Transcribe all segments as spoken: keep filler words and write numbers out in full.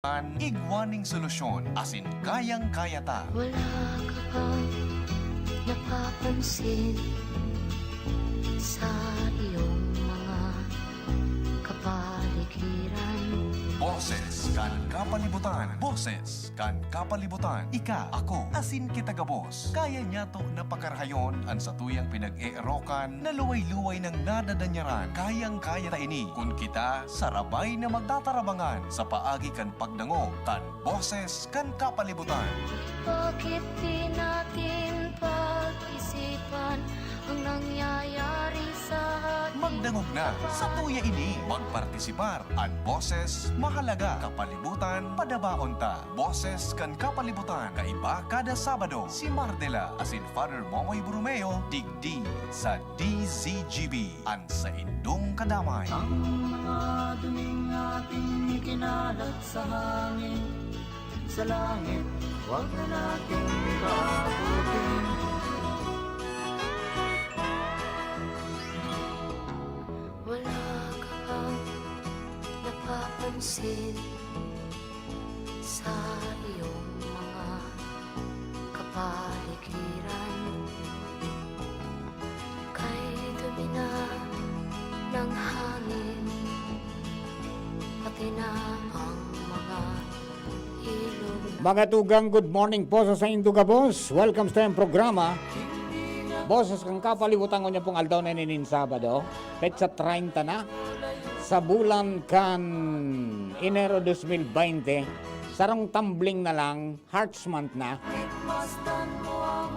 Igwa ning solusyon, asin kayang-kaya ta. Wala ka bang napapansin sa iyong mga kapaligiran? Boses kan kapalibutan. Boses kan kapalibutan. Ika, ako, asin kita gabos. Kaya niyato na pakarahayon an satuyang pinag-eerokan na luway-luway nang nadadanyaran. Kayang-kaya ta ini kun kita sarabay na magtatarabangan sa paagi kan pagdangog kan Boses kan Kapalibutan. Bakit di natin pag-isipan ang nangyayari sa ating Magdangog na, satuya ini, magpartisipar. An boses, mahalaga. Kapalibutan, padabaon ta. Boses kan Kapalibutan, kaiba kada Sabado. Si Mardela asin Father Momoy Borromeo, digdi sa D Z G B, an saindong kadamay. Ang mga duming ating ikinalat sa hangin, sa langit, huwag na nating paabutin. Wala ka bang napapansin sa iyong mga kapaligiran? Kay dumi na ng hangin, pati na ang mga ilog na Mga tugang, good morning po sa saindo gabos. Welcome sa tayong programa, Boses kan Kapalibutan, ngunyan pong aldaw na ini nin Sabado, petsa treinta na sa bulan kan Enero dos mil baynte. Sarong tumbling na lang, Hearts Month na.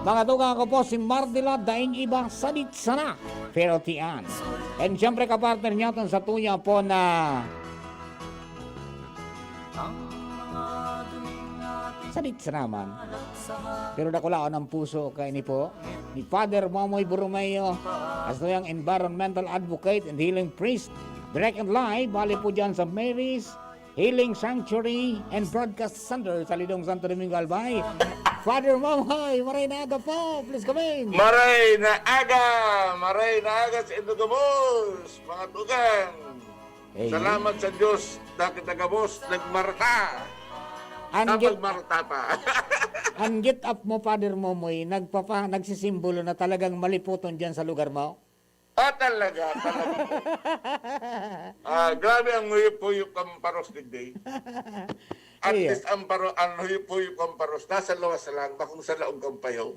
Mga tugang, ako po si Mardila, daing iba, sadit sana, pero tiyan. And syempre, kapartner niya, itong satuya po na Sadit sana man. Pero dakulaon ang puso kaini po ni Father Momoy Borromeo, as tuyang environmental advocate and healing priest, direct and live, bali po dyan sa Mary's Healing Sanctuary and Broadcast Center sa Lidong, Santo Domingo, Albay. Father Momoy, maray na aga po. Please come in. Maray na aga! Maray na aga sa indo gabos, mga tugang. Amen. Salamat sa Diyos, dai kita gabos nagmarta. Ang Dapat git-, marta pa. Ang get up mo, Father Momoy, nagpapa-, nagsisimbolo na talagang maliputon diyan sa lugar mo? Ah, talaga, talaga po. Ah, grabe ang huyop-huyop kan paros digdi. At Iya. least ang paro-, ang huyop-huyop kan paros, nasa luwas lang, bakong sa laog kan payo.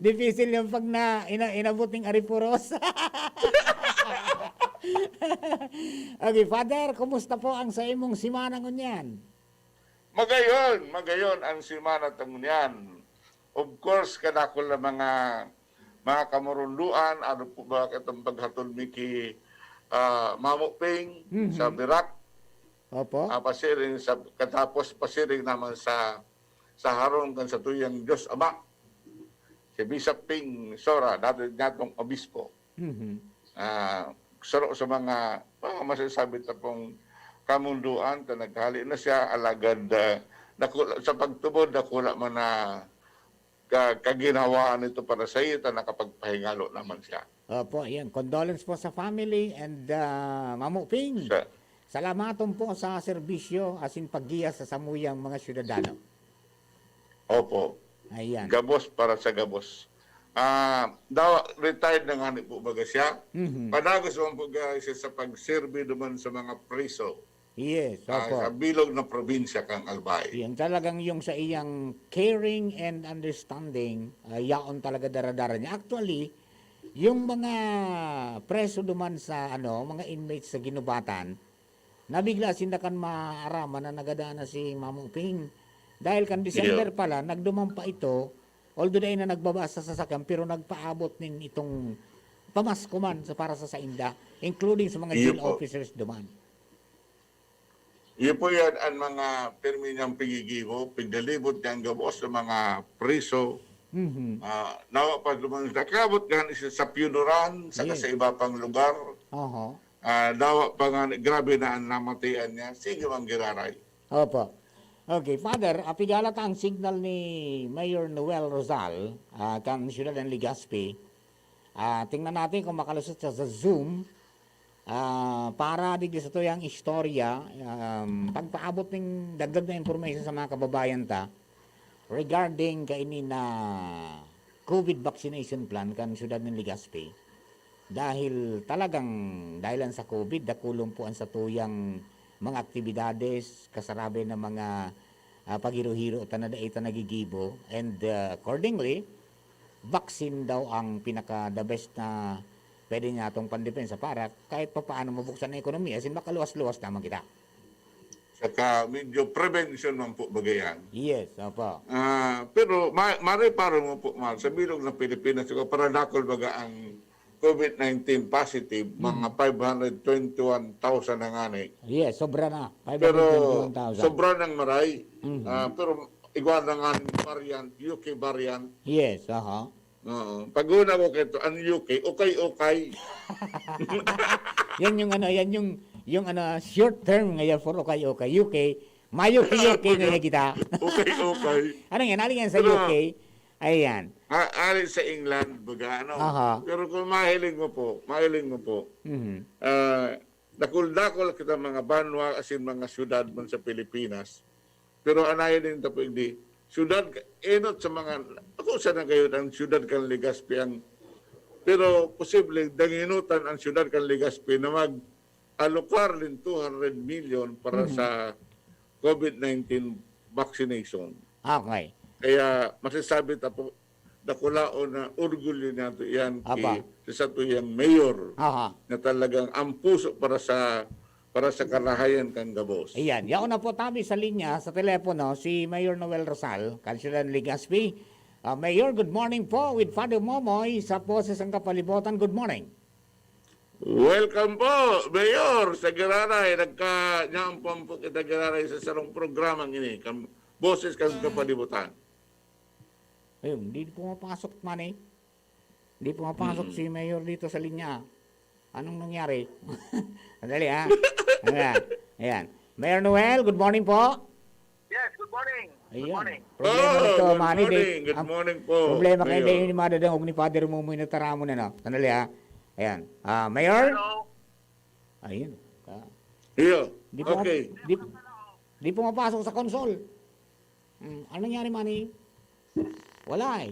Dipisil yan pag na, ina-, inabot ning aripuros. Okay, Father, kumusta po ang sa imong semana ngunyan? Magayon, magayon ang semana ta ngunyan. Of course, kadakul na mga, mga kamurunduan, ano po ba itong paghatod mi ki, ah, Mamo Ping Mhm. sa Virac? Opo. Ah, pasiring sa, katapos pasiring naman sa, sa harong kan satuyang Diyos Ama, si Bishop Ping Sora, dati niyatong obispo. Mhm. Ah, saro sa mga, ah, masasabi ta pong kamundoan ta naghale na siya, alagad, ah, dakula, sa pagtubod, dakula man na ka-, kaginhawaan nito para sa iyo, ta nakapagpahingalo naman siya. Opo, ayan. Condolence po sa family and, ah, Mamo Ping. Sa Salamaton po sa serbisyo asin paggiya sa samuyang mga syudadano. Opo. Ayan. Gabos para sa gabos. Ah, dawa, retired na ngani po baga siya. Mhm. Padagos man po ga siya sa pagserbi duman sa mga preso. Yes, Ah, opo. sa bilog na probinsya kang Albay. Yan talagang yung sa iyang caring and understanding, ah, yaon talaga daradara niya. Actually, yung mga preso duman sa, ano, mga inmates sa Ginubatan, nabigla sinda kan maaraman na nagadaan na si Mamo Ping. Dahil kan December Iyo. pala, nagduman pa ito, although dai na nagbaba sa sasakyan, pero nagpaabot nin itong pamasko man sa, para sa sainda, including sa mga Iyo jail po. officers duman. Iyo po yan ang mga pirmi niyang piggigibo, piglalibot niya ang gabos sa mga preso. Mhm. Ah, nawa pa duman, nakabot nga sa, sa Pionoran, saka Yes. sa iba pang lugar. Oho. Ah, dawa pa nga, grabe na ang namatian niya. Sige, mang giraray. Opo. Okay, Father, ah, pigala ta ang signal ni Mayor Noel Rosal, ah, kan Siyudad ng Legazpi. Ah, tingnan natin kung makalusot siya sa Zoom. Ah, para digdi sa tuyang istorya, um, pagpaabot ning dagdag na impormasyon sa mga kababayan ta regarding kaini na COVID vaccination plan kan siyudad nin Legazpi. Dahil talagang dahilan sa COVID, dakulon po ang satuyang mga aktibidades, kasarabi na mga, ah, paghiro-hiro ta na dai ta nagigibo. And, ah, accordingly, vaccine daw ang pinaka the best na pwede natong pandepensa para kahit papaano mabuksan ang ekonomiya, asin makaluwas-luwas naman kita. Saka medyo prevention man po baga yan. Yes, opo. Ah, pero ma-, mareparo mo po, Mar, sa bilog ng Pilipinas, siguro para dakol baga ang COVID nineteen positive, mga Mm. five hundred twenty-one thousand na ngani. Yes, sobra na. Pero Five hundred twenty-one thousand. sobra ng maray. Mhm. Ah, pero igwa na nga ang variant, U K variant. Yes, aha. Oo. Pag una ko kito, ang U K, okay-okay. Yan yung ano, yan yung, yung ano, short term ngayon for okay-okay. U K, mayuki-yuki Okay, ngayon kita. okay-okay. Ano yan? Ano yan sa Pero, U K? Ayan. a-, ali sa England, baga, ano? Aha. Pero kung mahiling mo po, mahiling mo po, Mhm. ah, dakul-dakul kita mga banwa, asin mga syudad man sa Pilipinas. Pero anayon din tapo, hindi. Syudad, enot sa mga, ako sa nagayod ang syudad kan Legazpi ang, pero posible, danginutan ang syudad kan Legazpi na mag-alokar nin two hundred million para Mhm. sa COVID nineteen vaccination. Okay. Kaya masasabi ta po, dakulaon na orgulyo nato iyan Apa. ki, sa satuyang mayor Aha. na talagang ang puso para sa, para sa karahayan kan gabos. Ayan. Yaon na po tabi sa linya, sa telepono, si Mayor Noel Rosal, kan siyudad nin Legazpi. Ah, Mayor, good morning po with Father Momoy sa Boses kan Kapalibutan. Good morning. Welcome po, Mayor, sa Giraray. Nagka-, nyampon po kita Giraray sa sarong programang ini, kan Boses kan Kapalibutan. Ayun, di pumapasok, Manny. Di pumapasok Mm. si Mayor dito sa linya. Anong nangyari? Sandali, ha? Ayan. Ayan. Mayor Noel, good morning po. Yes, good morning. Good Ayun. morning. Problema Oh, nito, good Manny, di, morning. Good ang morning po, problema kayo, Mayor. Di yun yung madadangog ni Father Momoy na taramon, ano? Sandali, ha? Ayan. Ah, Mayor? Hello. Ayun. Ah, Iyo. di po, Okay. di, di pumapasok sa console. Hmm, ano nangyari, Manny? Wala, eh.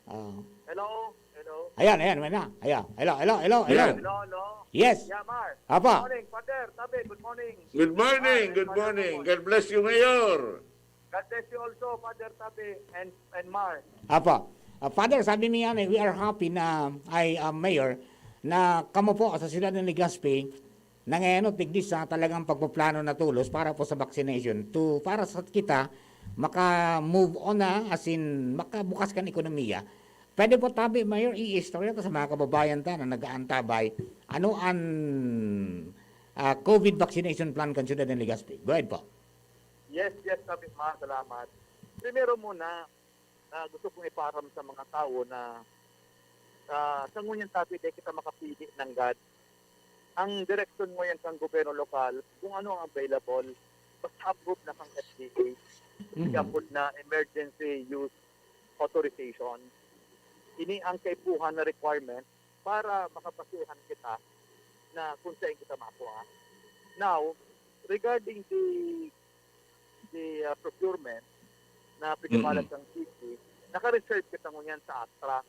Ah. Hello? Hello? Ayan, ayan, may na. Ayan. Hello, hello, hello, hello. Ayan. Hello, hello? Yes. Yeah, Mar. Apa? Good morning, Father Tabe. Good morning. Good morning. Mar, Good Father morning. Ramon. God bless you, Mayor. God bless you also, Father Tabe and, and Mar. Apa? Ah, Father, sabi niya, eh, we are happy na, ay, ah, Mayor, na kamo po sa siyudad ng Legazpi, nangayanot digdi sa talagang pagpaplano na tolos para po sa vaccination. To, para sa kita, maka-move on na, as in, makabukas kan ekonomiya. Pwede po tabi, Mayor, i-istorya ta sa mga kababayan ta na nag-aantabay, ano an, ah, COVID vaccination plan kan siyudad ng Legazpi? Go ahead po. Yes, yes, Tabe, Mar, salamat. Primero muna, ah, gusto kong ipaaram sa mga tao na, ah, sa ngunyan tabi, di kita makapili nanggad. Ang direksyon ngunyan kan gobyerno lokal, kung ano ang available, basta approve na kang F D A, Mhm. approve na emergency use authorization. Ini ang kaipuhan na requirement para makabasihan kita na kung saan kita makuha. Now, regarding the, the, ah, procurement na pinimalas Mm-mm. ng city, naka-reserve kita ngunyan sa Astra.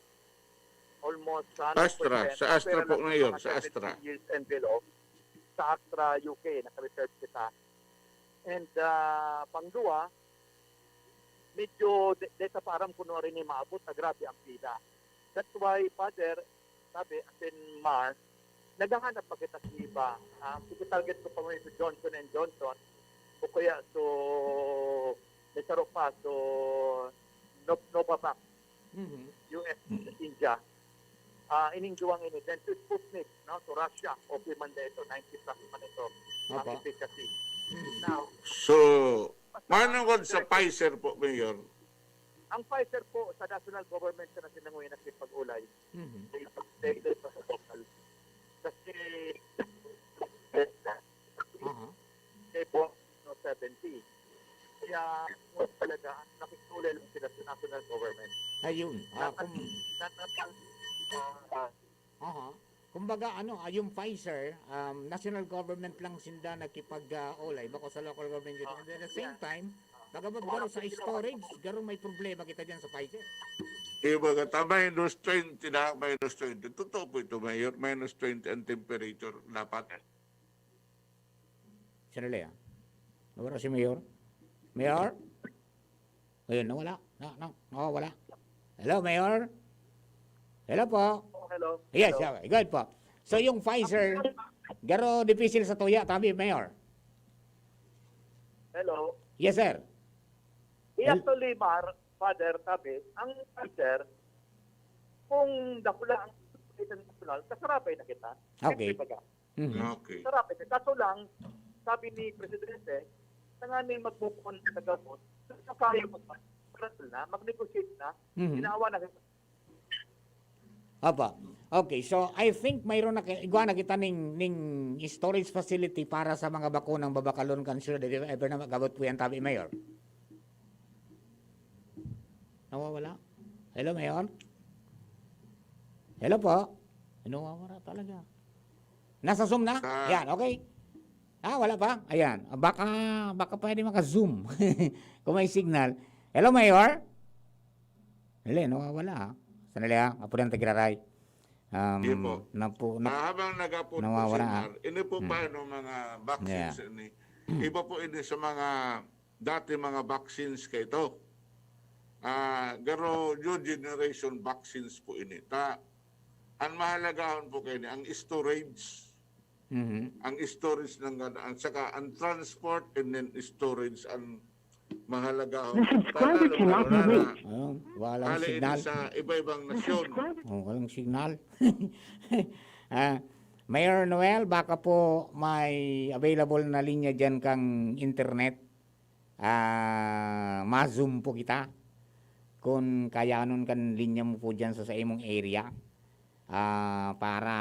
Almost hundred percent. Astra, sa Astra Pera po lang ngayon, mga sa Astra. seventy years and below. Sa Astra U K, naka-reserve kita. And, ah, pangduwa, medyo de-, de sa paaram ko na rin maabot na grabe ang pila. That's why, Father, sabi, as in Mar, naghahanap pa kita sa iba. Ah, sige, target ko pa ngayon sa Johnson and Johnson o kaya so may saro pa, so Nov-, Novavax, Mhm. U S, Mhm. India. Ah, ining duwang ini, then to Sputnik, no, to Russia, okay man na ito, ninety plus man ito, ang Apa. efficacy. Mhm. Now, So, basta manungod sa Pfizer po, Mayor? Ang Pfizer po, sa national government na sinangoy na pag-ulay, Mhm. they, they, they, Kasi, Aha. kay po, no, seventy. Kaya, talaga, nakikitulay lang sila sa national government. Ayun. Ah, Nasa-, kung na-, na-, ah, Aha. Kumbaga, ano, ah, yung Pfizer, um, national government lang sinda nakipag, ah, olay, bako sa local government yun. And at the same time, pag about garo sa storage, garo may problema kita dyan sa Pfizer. Ibaga ta, minus twenty na, minus twenty. Totoo po ito, Mayor. Minus twenty ang temperature dapat. Sandali, ah. Nawala si Mayor. Mayor? Ayun, nawala. Na, na, nawawala. Hello, Mayor? Hello po. Hello. Yes, Hello. okay, go ahead po. So, yung Pfizer, garo dipisil sa tuya, tabi, Mayor? Hello. Yes, sir. Eh, actually, Mar, Father, sabi, ang Pfizer, kung dakula ang international, kasarabay na kita. Okay. Siyempre, baga. Mhm. Okay. Sarap ito. Kaso lang, sabi ni Presidente, tanganing magmukon sa gabos, so kaya mag na, mag-negotiate na, Mhm. ginawa na kita. Apa. Okay, so I think mayroon na, igwa na kita ning, ning storage facility para sa mga bakunang babakalon kan siyudad, if ever na mag-abot po yan, tabi, Mayor. Nawawala? Hello, Mayor? Hello po? Nawawala talaga. Nasa Zoom na? Ah. Yan, okay. Ah, wala pa? Ayan. Ah, baka, baka pwede maka-Zoom. Kung may signal. Hello, Mayor? Dali, nawawala, ha? Sandali, ha? Apo ng Tagiraray. Um, Sige po. Napu, na, Ah, habang nagapot po nawawala, si ah. Mar, ini po Hmm. paano mga vaccines Yeah. ini? Iba po ini sa mga dati mga vaccines kay ito. Ah, garo new generation vaccines po ini. Ta, ang mahalagahon po kay ini, ang storage. Mhm. Ang storage ng gana, at saka ang transport and then storage ang mahalagahon. The subscriber Lalo cannot na be na reached. Oh, wala hali ini signal. sa iba-ibang The nasyon. subscriber Oh, walang signal. Ah, Mayor Noel, baka po may available na linya diyan kang internet. Ah, ma-Zoom po kita. Kung kayanon kan linya mo po diyan sa, sa imong area. Ah, para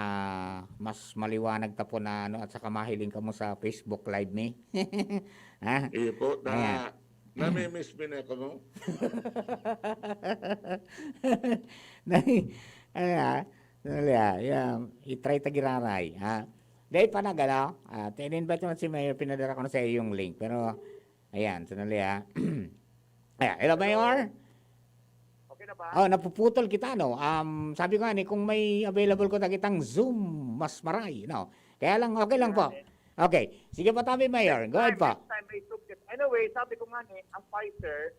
mas maliwanag ta po na ano at saka mahiling kamo sa Facebook Live ni. Ha? Iyo po, Ayan. na, namimiss mi na kamo. Nai-, ano, ah, ano, ah, yeah, i-try ta giraray, ha? Dahil pa nagala, ah, in-invite ko na si Mayor, pinadala ko na sa iyo yung link. Pero, ayan, sandali, ha? Ayan, hello, Mayor? Okay na ba? Oh, napuputol kita, no? Um, sabi ko nga ni, kung may available ko, takitang Zoom, mas maray, no? Kaya lang, okay lang po. Okay. Sige pa tabi, Mayor. Go ahead po. Next time, may subject. Anyway, sabi ko nga ni, ang Pfizer,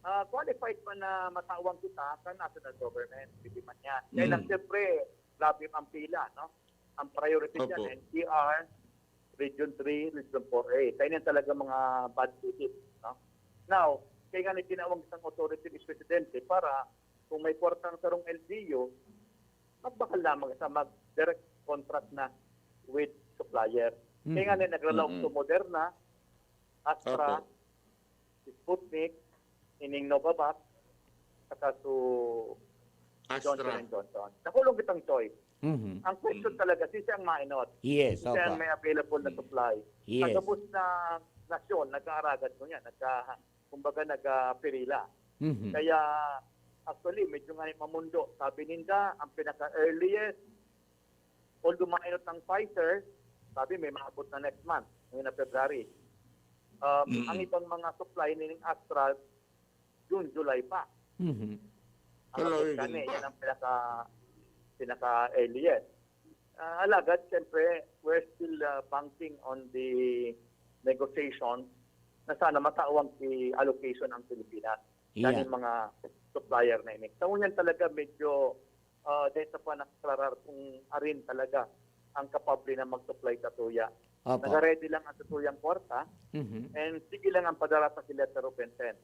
ah, qualified man na matawan kita sa national government, pwede man yan. Kaya lang, Mm. siyempre, grabe ang pila, no? Ang priority Opo. dyan, N C R, Region three, Region four A. Kaya yan talaga mga bad cases, no? Now, kaya nga ni tinawag isang authority ni Presidente para kung may kwartang sarong L G U, magbakal lamang sa mag-direct contract na with supplier. Kaya nga ni nagralaw Mm-mm. to Moderna, Astra, Opo. Sputnik, ining Novavax, saka so Johnson Astra. and Johnson. Nakulong kitang choice. Mhm. Ang question Mm. talaga, sino ang mainot? Yes, Sino ang opa. may available na supply? Yes. Pagkabos na nasyon, nag-aaragad ko niya, nagka, kumbaga nag-pirila. Mhm. Kaya, actually, medyo nga mamundo. Sabi ninda, ang pinaka-earliest, although mainot ng Pfizer, sabi may maabot na next month, ngayon na February. Um, Mm. Ang ibang mga supply nining Astra, June, July pa. Mhm. Ang Hello, abot yun kani, ba? Yan ang pinaka, pinaka-earliest. Ah, alagad, siyempre, we're still ah, banking on the negotiation na sana matawag si allocation ang Pilipinas. Yeah. Yan yung mga supplier na ini. Sa ngunyan talaga, medyo uh, dahil sa panaklarar kung arin talaga ang kapable na mag-supply sa tuya. Opo. Nag-ready lang ang sa tuyang kwarta Mhm. and sige lang ang padara sa letter of intent.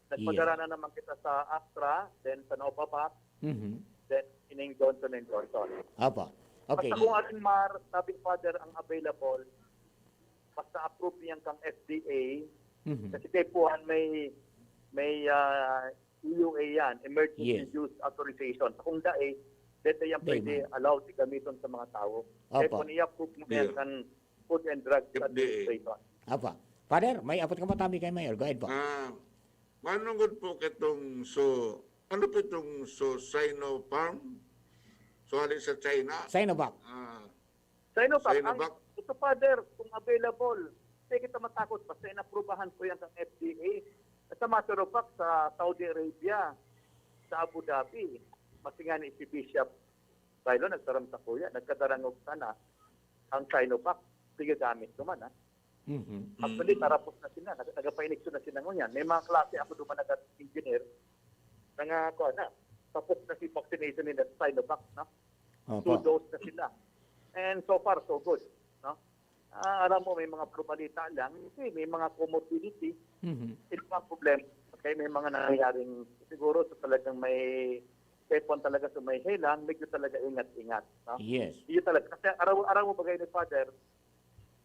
Nagpadara Yes. na naman kita sa Astra, then sa Novavax, Mhm. then ining Johnson and Johnson. Opo. Okay. Basta kung arin mar, sabi ni Father, ang available, basta approve niyan kang F D A, Mhm. kasi kay Puhan may may ah, E U A yan, Emergency Yes. Use Authorization. Kung dai, dito yan Dai pwede man. allowed si gamiton sa mga tao. Kaya Opo. kung i-approve mo yan Yeah. kan Food and Drug F D A. Administration. Opo. Father, may apot ka pa tabi kay Mayor. Go ahead po. Ah, manungod po katong so, ano po itong so Sinopharm? tuwali sa China. Sinovac. Ah, Sinovac, ang Sinovac. Ito, Father, kung available, hindi kita matakot basta inaprubahan ko yan ng F D A. As a matter of fact, sa Saudi Arabia, sa Abu Dhabi, masinga ni si Bishop Bailo, nagtaram sa kuya, nagkadarangog sana ang Sinovac, pigagamit naman, ha? Mhm. Actually, tarapos na sila. Nag- Nagapa-injection na sila ngunyan. May mga klase ako duman nag-engineer na nga, kuha na, tapos na si vaccination nila sa Sinovac, no? Two Opo. dose na sila. And so far, so good, no? Ah, alam mo, may mga prubalita lang. Kasi may mga comorbidity. Mhm. Ito ang problema. Kaya may mga nangyayaring, siguro, sa talagang may tepon talaga sa may helang, medyo talaga ingat-ingat, no? Yes. Iyo talaga. Kasi araw-araw mo bagay ni Father,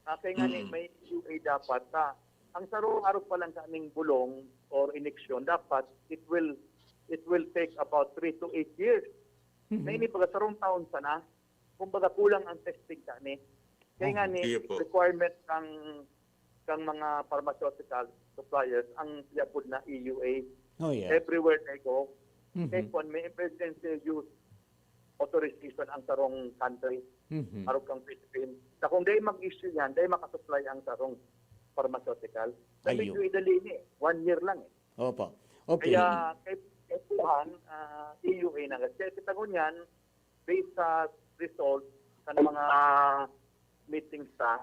ah, kaya nga ni Mm. may U A dapat na ang sarong arog pa lang kaning bulong or ineksyon, dapat it will it will take about three to eight years. Mhm. Na ini baga sarong taon sana, kumbaga kulang ang testing kani. Kaya nga ni Iyo po. requirement ng ng mga pharmaceutical suppliers ang siyapod na E U A. Oh, yes. Everywhere they go, Mhm. kaya kung may emergency use authorization ang sarong country, Mhm. arog kang Philippines. Sa kung dahil mag-issue yan, dahil makasupply ang sarong pharmaceutical. Na Ayun. medyo idali ni, one year lang eh. Opo. Okay. Kaya kay, kay Puhan, ah, E U A na. Kaya kita ngunyan, based sa result sa mga meetings sa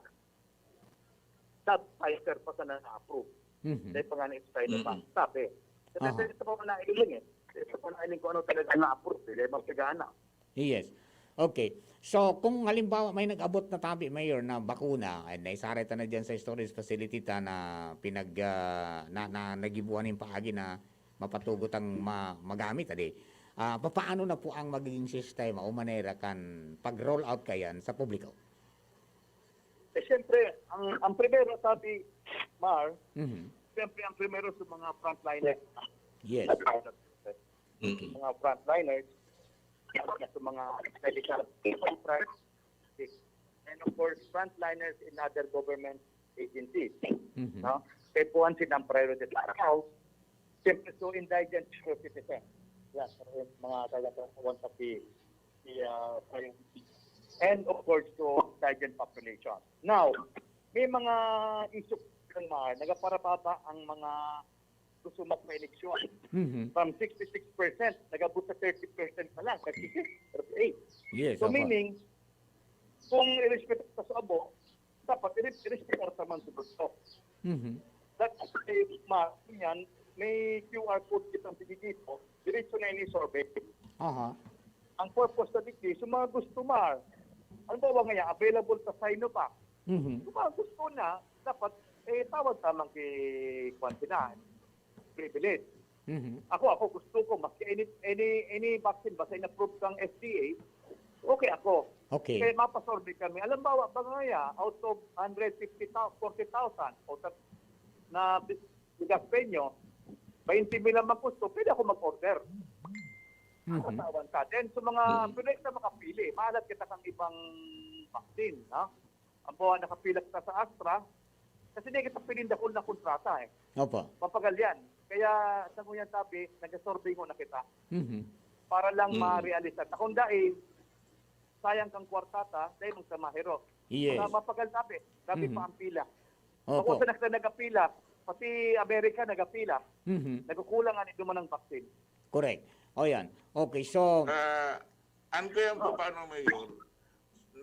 sa Pfizer pa sana na-approve. Mhm. Dahil pa nga ni Sinovac. Mm-mm. Sabi. Kasi Aha. ito pa na iling eh. Ito pa na iling kung ano talaga na-approve. Dahil magkagana. Yes. Okay. So, kung halimbawa may nag-abot na tabi, Mayor, na bakuna, ay naisaray ta na dyan sa storage facility ta na pinag, ah, na, na nagibuhan yung paagi na mapatugot ang ma- magamit, adi. Ah, papaano na po ang magiging sistema o manera kan pag-roll out kayan sa publiko? Eh, siyempre, ang, ang primero, sabi, Mar, Mhm. siyempre, ang primero sa mga frontliners. Yes. Mm. Mga frontliners, sa mga medical, and of course, frontliners in other government agencies. Mhm. No? Kaya po ang silang priority sa araw, siyempre, so indigent citizen. Yan, so, yung mga talagang one of the, the uh, priorities. And of course, so indigent population. Now, may mga issue ng mga nagaparababa ang mga gusto magpa-eleksyon. Mhm. From sixty-six percent, nag-abot sa thirty percent na lang, thirty-six, thirty-eight. Yes. So Opo. Meaning, kung irespeto ka sa abo, dapat ire- irespetar ta man sa gusto. Mhm. That's why, ma, yan, may Q R code kitang pinigito, diretso na ini survey. Aha. Ang purpose sa digdi, sa mga gusto, Mar, halimbawa ngayon, available sa Sinovac. Mhm. Sa mga gusto na, dapat, eh, tawag tamang kay kwan sila, privilege. Mhm. Ako, ako gusto ko, maski any, any, any vaccine, basta in-approve kang F D A, okay ako. Okay. Kaya mapasurvey kami. Alam ba, ba nga ya, out of hundred fifty thousand, forty thousand, o tat- na bi- bigas penyo, twenty mil ang gusto, pwede ako mag-order. Mhm. Katawan ka. Then, sa mga pwede na makapili, mahalat kita kang ibang vaccine, no? Ang bawa nakapila kita sa Astra, kasi di kita piling dakul na kontrata eh. Opo. Mapagal yan. Kaya sa nguyan tabi, nag-survey muna kita Mhm. para lang Mm. ma-realize. At kung dahil, sayang kang kwarta ta, dahil magsamahero. Yes. Sa mapagal tabi, grabe Mhm. pa ang pila. Opo. Ako sa nagka nagapila, pati Amerika nagapila, Mhm. nagkukulang ang duman ng vaccine. Correct. O yan. Okay, so, Ah, an ko yan po, paano, Mayor?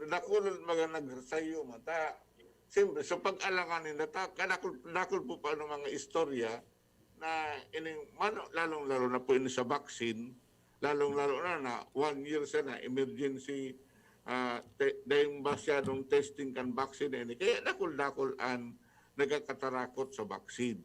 Dakul mga nagsayo man. Ta, siyempre, sa pag-alangan nila, ta, kadakul, dakul po paano mga istorya na ining, mano, lalong-lalo na po ini sa vaccine, lalong-lalo na na one year sana emergency, ah, te, dahil masyadong testing kan vaccine ini. Kaya dakul-dakul an nagkakatarakot sa vaccine.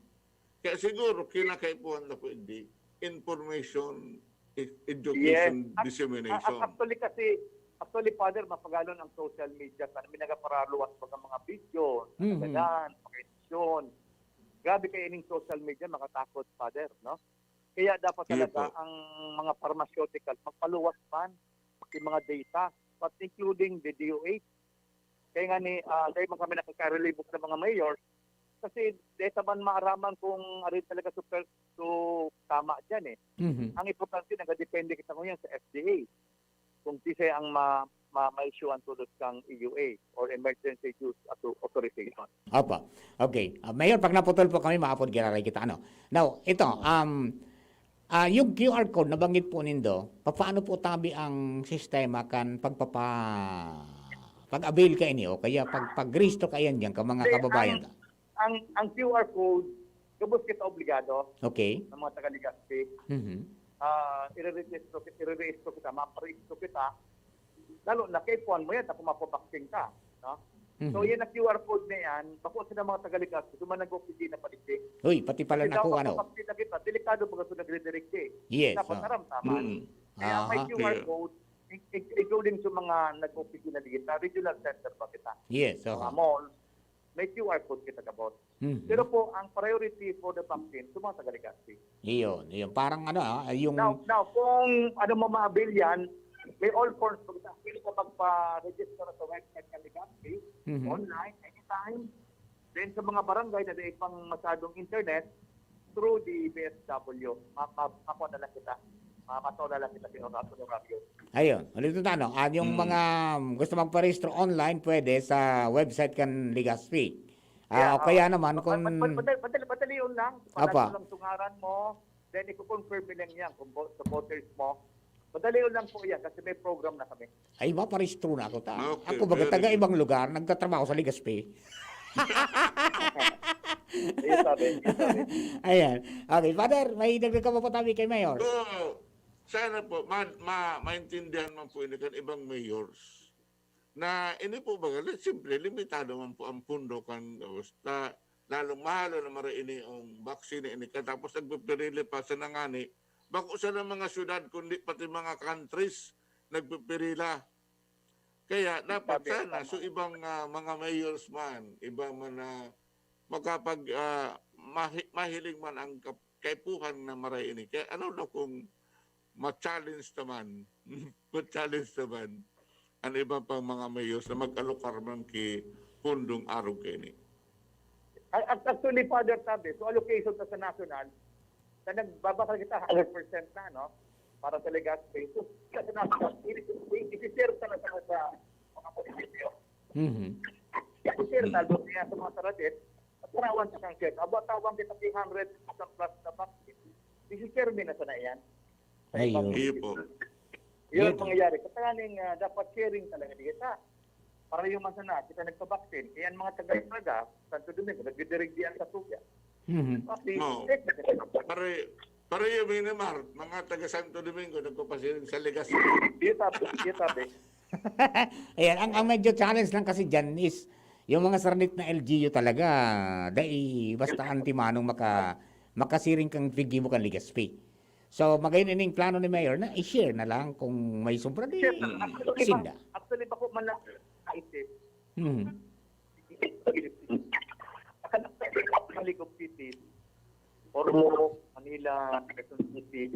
Kaya siguro, kinakaipuhan na po hindi, information, e- education, Yes. Ac- dissemination. a- Actually kasi, actually, Father, mapagalon ang social media. Kan may nagaparaluwas mga, mga video, Mhm. nagdadan, pagkainfeksyon. Grabe kayo ining social media, makatakot, Father, no? Kaya dapat Iyo talaga po. ang mga pharmaceutical, magpaluwas man yung mga data, but including the D O H. Kaya nga ni, ah, kaya man kami nakaka-relibot sa mga mayor, kasi data man maaraman kung arin talaga super, so tama dyan eh. Mhm. Ang importante, nagadepende kita ngayon sa F D A. kung siisay ang ma, ma, ma-issue ang tulos kang E U A or emergency use auto, authorization. Opo. Okay. Ah, Mayor, pag naputol po kami, maapod giraray kita. Ano? Now, ito, um, ah, yung Q R code nabanggit po nindo, paano po tabi ang sistema kan pagpapa pag-avail ka ini o kaya pag pag-rehistro ka yan diyan ka mga kababayan ta? Ang ang Q R code, gabos kita obligado. Okay. Ng mga taga Legazpi. Mhm. Ah, irerehistro kita, irerehistro kita, maparehistro kita. Lalo na kay puan mo yan, tapos mapabaksin ka. No? So, Mhm. yan ang Q R code na yan, bako sila mga taga Legazpi, duman nag-opisina pa dito. Uy, pati pala Kasi na daw ako ano. Mapapakita kita, delikado pag ito nagre-direct eh. Yes. Dapat Oh. aram tama. Mm. Kaya may Aha. Q R code, in- in- including sa mga nag-opisina dito, regional center pa kita. Yes. Mga Oh. malls, may Q R code kita gabos. Mhm. Pero po, ang priority for the vaccine, sa mga taga Legazpi. Iyon, iyon. Parang ano, ah, yung Now, now, kung ano mo ma-avail yan, may all forms po kita. Pwede ka magpa-register sa website ng Legazpi, Mhm. online, anytime. Then sa mga barangay na dahil pang masyadong internet, through the B S W, ma- ma- makuha na lang kita. Ma- Mataw na lang kita sa oras, honorario. Ayun, ulit na ano, ah, yung Mm. mga gusto magparehistro online, pwede sa website kan Legazpi. Ah, Yeah, o kaya ah, naman ma- kung ma- ma- madali, madali, madali yun lang. Apa. Palagi lang tungaran mo, then i-confirm mo lang yan kung bo- supporters mo. Madali yun lang po yan kasi may program na kami. Ay, maparehistro na ako ta. Okay, Ako baga very taga good. Ibang lugar, nagtatrabaho sa Legazpi. Ayun sabi, yun sabi. Ayan. Okay, Father, may dagdag ka pa po tabi kay Mayor? So, sana po, ma, ma, maintindihan man po ini kan ibang mayors. Na ini po baga, li- siyempre, limitado man po ang pundo kan, basta, lalong mahal na mara ini ang vaccine ini. Katapos nagpipirili pa sa nangani, bako sa mga syudad, kundi pati mga countries, nagpipirila. Kaya dapat Sabi, sana, tama. So ibang ah, mga mayors man, ibang man na makapag, ah, mahi- mahiling man ang kap- kaipuhan na maray ini. Kaya ano daw kung ma-challenge naman, ma-challenge naman ang iba pang mga mayors na mag-alokar man ki pundong arog kaini. Ac- ac- Actually, Father, sabi, so allocation ta sa national, na nagbabakal kita hundred percent na, no? Para sa Legazpi. So, sa national, i- i- i-share ta na sa, sa mga munisipyo. Mhm. I-share na doon niya sa mga taradit, at tarawan sa kang share. Aba, tawang kita three hundred plus na vaccine. I-share mi na sana yan. Ayun. Iyo po. Yun Yun. Ang mangyayari. Kasi nga, dapat sharing talaga di kita. Para yung masana, kita nagpa-vaccine. Kaya ang mga taga-taga, Santo Domingo, nagdidirigdian sa Tugya. Mhm. Kasi, No. eh, Pare, pare yung Minimart, mga taga Santo Domingo, nagpapasiring sa Legazpi. yun sabi, yun sabi. Ayan, ang, ang medyo challenge lang kasi dyan is yung mga sarnit na L G U talaga, dai basta antimanong maka, makasiring kang pigi mo kan Legazpi. So, magayon ining plano ni Mayor na i-share na lang kung may sobra di Share na. Actually, sinda. Actually, bako man lang naisip. Mhm. Maligog City, Ormoc, Manila, Quezon City,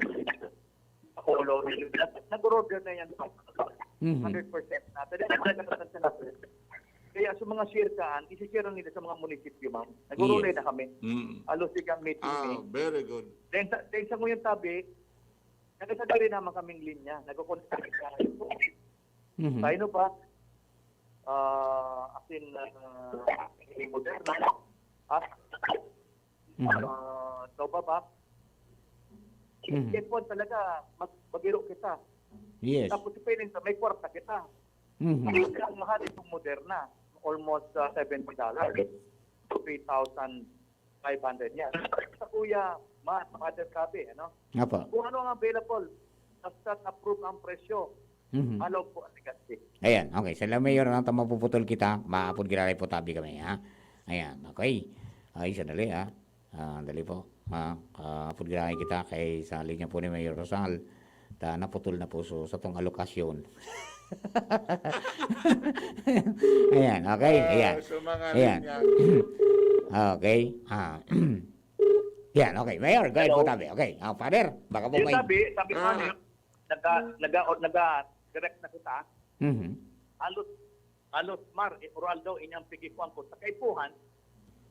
Bacolod, nag-order na yan. Mhm. Hundred percent na. Pwede na talaga sa natin. Kaya sa mga share kaan, isi-share nila sa mga munisipyo, ma'am. Nag-order Yes. na kami. Mm. Alos sigang meeting Ah, eh. very good. Then sa, then sa ngayon tabi, nagkasagari naman kaming linya. Nagko-contact na Mhm. Sinovac, ah, as in, ah, Moderna, at Mhm. ah, Novavax. Mhm. Yan po talaga, mag, magiro kita. Yes. Tapos sa feeling ka, may kwarta kita. Mhm. Ang mahal itong Moderna, almost uh, seventy dollars. Three thousand five hundred yan. Sa kuya, ma, mother sabi, ano? Apo. Kung ano ang available, basta approve ang presyo, Mhm. allow po ang Legazpi. Ayan, okay. Sa La Mayor na ito, mapuputol kita. Maapod giraray po tabi kami, ha? Ayan, okay. Ay, sandali, ha? Ah, dali po. Ha? Ah, apod giraray kita kay sa linya po ni Mayor Rosal. Ta, naputol na po so, sa tong alokasyon. Ayan, okay. Ayan. Ah, sa mga Ayan. linya. Okay. Ah. Yan, okay. Mayor, go ahead po Hello. tabi. Okay. Ah, Father, baka po Yung may... sabi, sabi ko Ah. ano, naga, naga, o, naga, direct na kita. Mhm. Halos, halos Mar, eh, Oraldo, inyang pigikuan ko sa kaipuhan,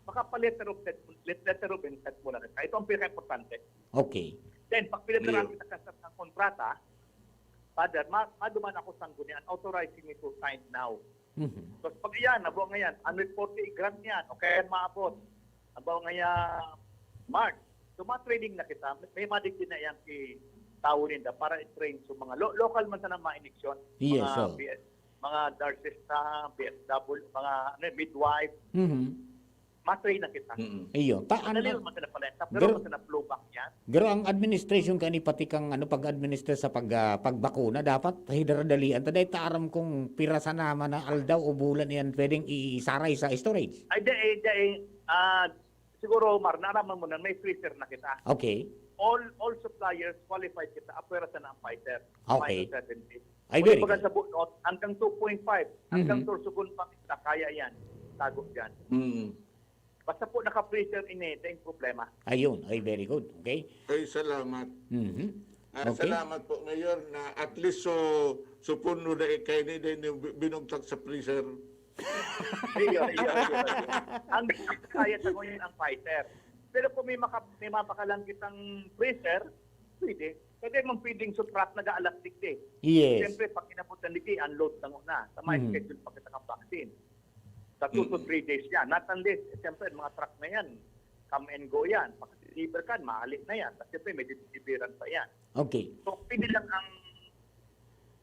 makapalit letter of intent, let- letter of intent muna kita. Ito ang pinaka-importante. Okay. Then, pag pinagdaraan Iyo. kita sa ng kontrata, Father, ma- maduman ako sanggunian, authorizing me to sign now. Mhm. Tapos pag iyan, nabo ngayon, ano po, grant niyan, o kaya maabot. Nabo ngayon, March. So, ma-training na kita. May madigdi na yan si tawo ninda para i-train sa mga lo- local man sana mga iniksyon. Yes, mga so. B S, mga nurses sa B S W, mga ano, midwife. Mhm. Ma-train na kita. Mm. Iyo. Ta- Madali ano, naman sila pala. Pero, pero mas na flowback yan. Pero ang administration kani pati kang ano, pag-administer sa pag, ah, pagbakuna, dapat hidradalian ta. Dahil ta aram kung pira sa naman na aldaw o bulan yan pwedeng isaray sa storage. Ay, di, eh, di, eh, ah, siguro, Mar, naaraman mo na may freezer na kita. Okay. All all suppliers qualified kita, apwera sana ang Pfizer. Okay. Pfizer seventy. Ay, very good. Kumbaga sa bunot, hanggang two point five, hanggang Mhm. Sorsogon pa kita, kaya yan. Tago dyan. Mm. Basta po naka-freezer ini, ito yung problema. Ayun, ay, very good. Okay? Ay, salamat. Mhm. Ah, Okay. Salamat po, Mayor, na at least so, so puno na ikay ni, din yung bi- binugtak sa freezer. Iyo, iyo, iyo, iyo. Ang kaya sa ngayon ang Pfizer. Pero kung may, maka, may mapakalang kitang freezer, pwede. Pwede mong pwedeng sa truck nag-aalas digdi. Yes. Siyempre, pag inabot ng digdi, unload na na. Sa may Mhm. schedule pa kita ng vaccine. Sa two to Mhm. three days yan. Not unless, eh, siyempre, mga truck na yan, come and go yan. Pag deliver ka, mahali na yan. Kasi siyempre, may deliveran pa yan. Okay. So, pwede lang ang,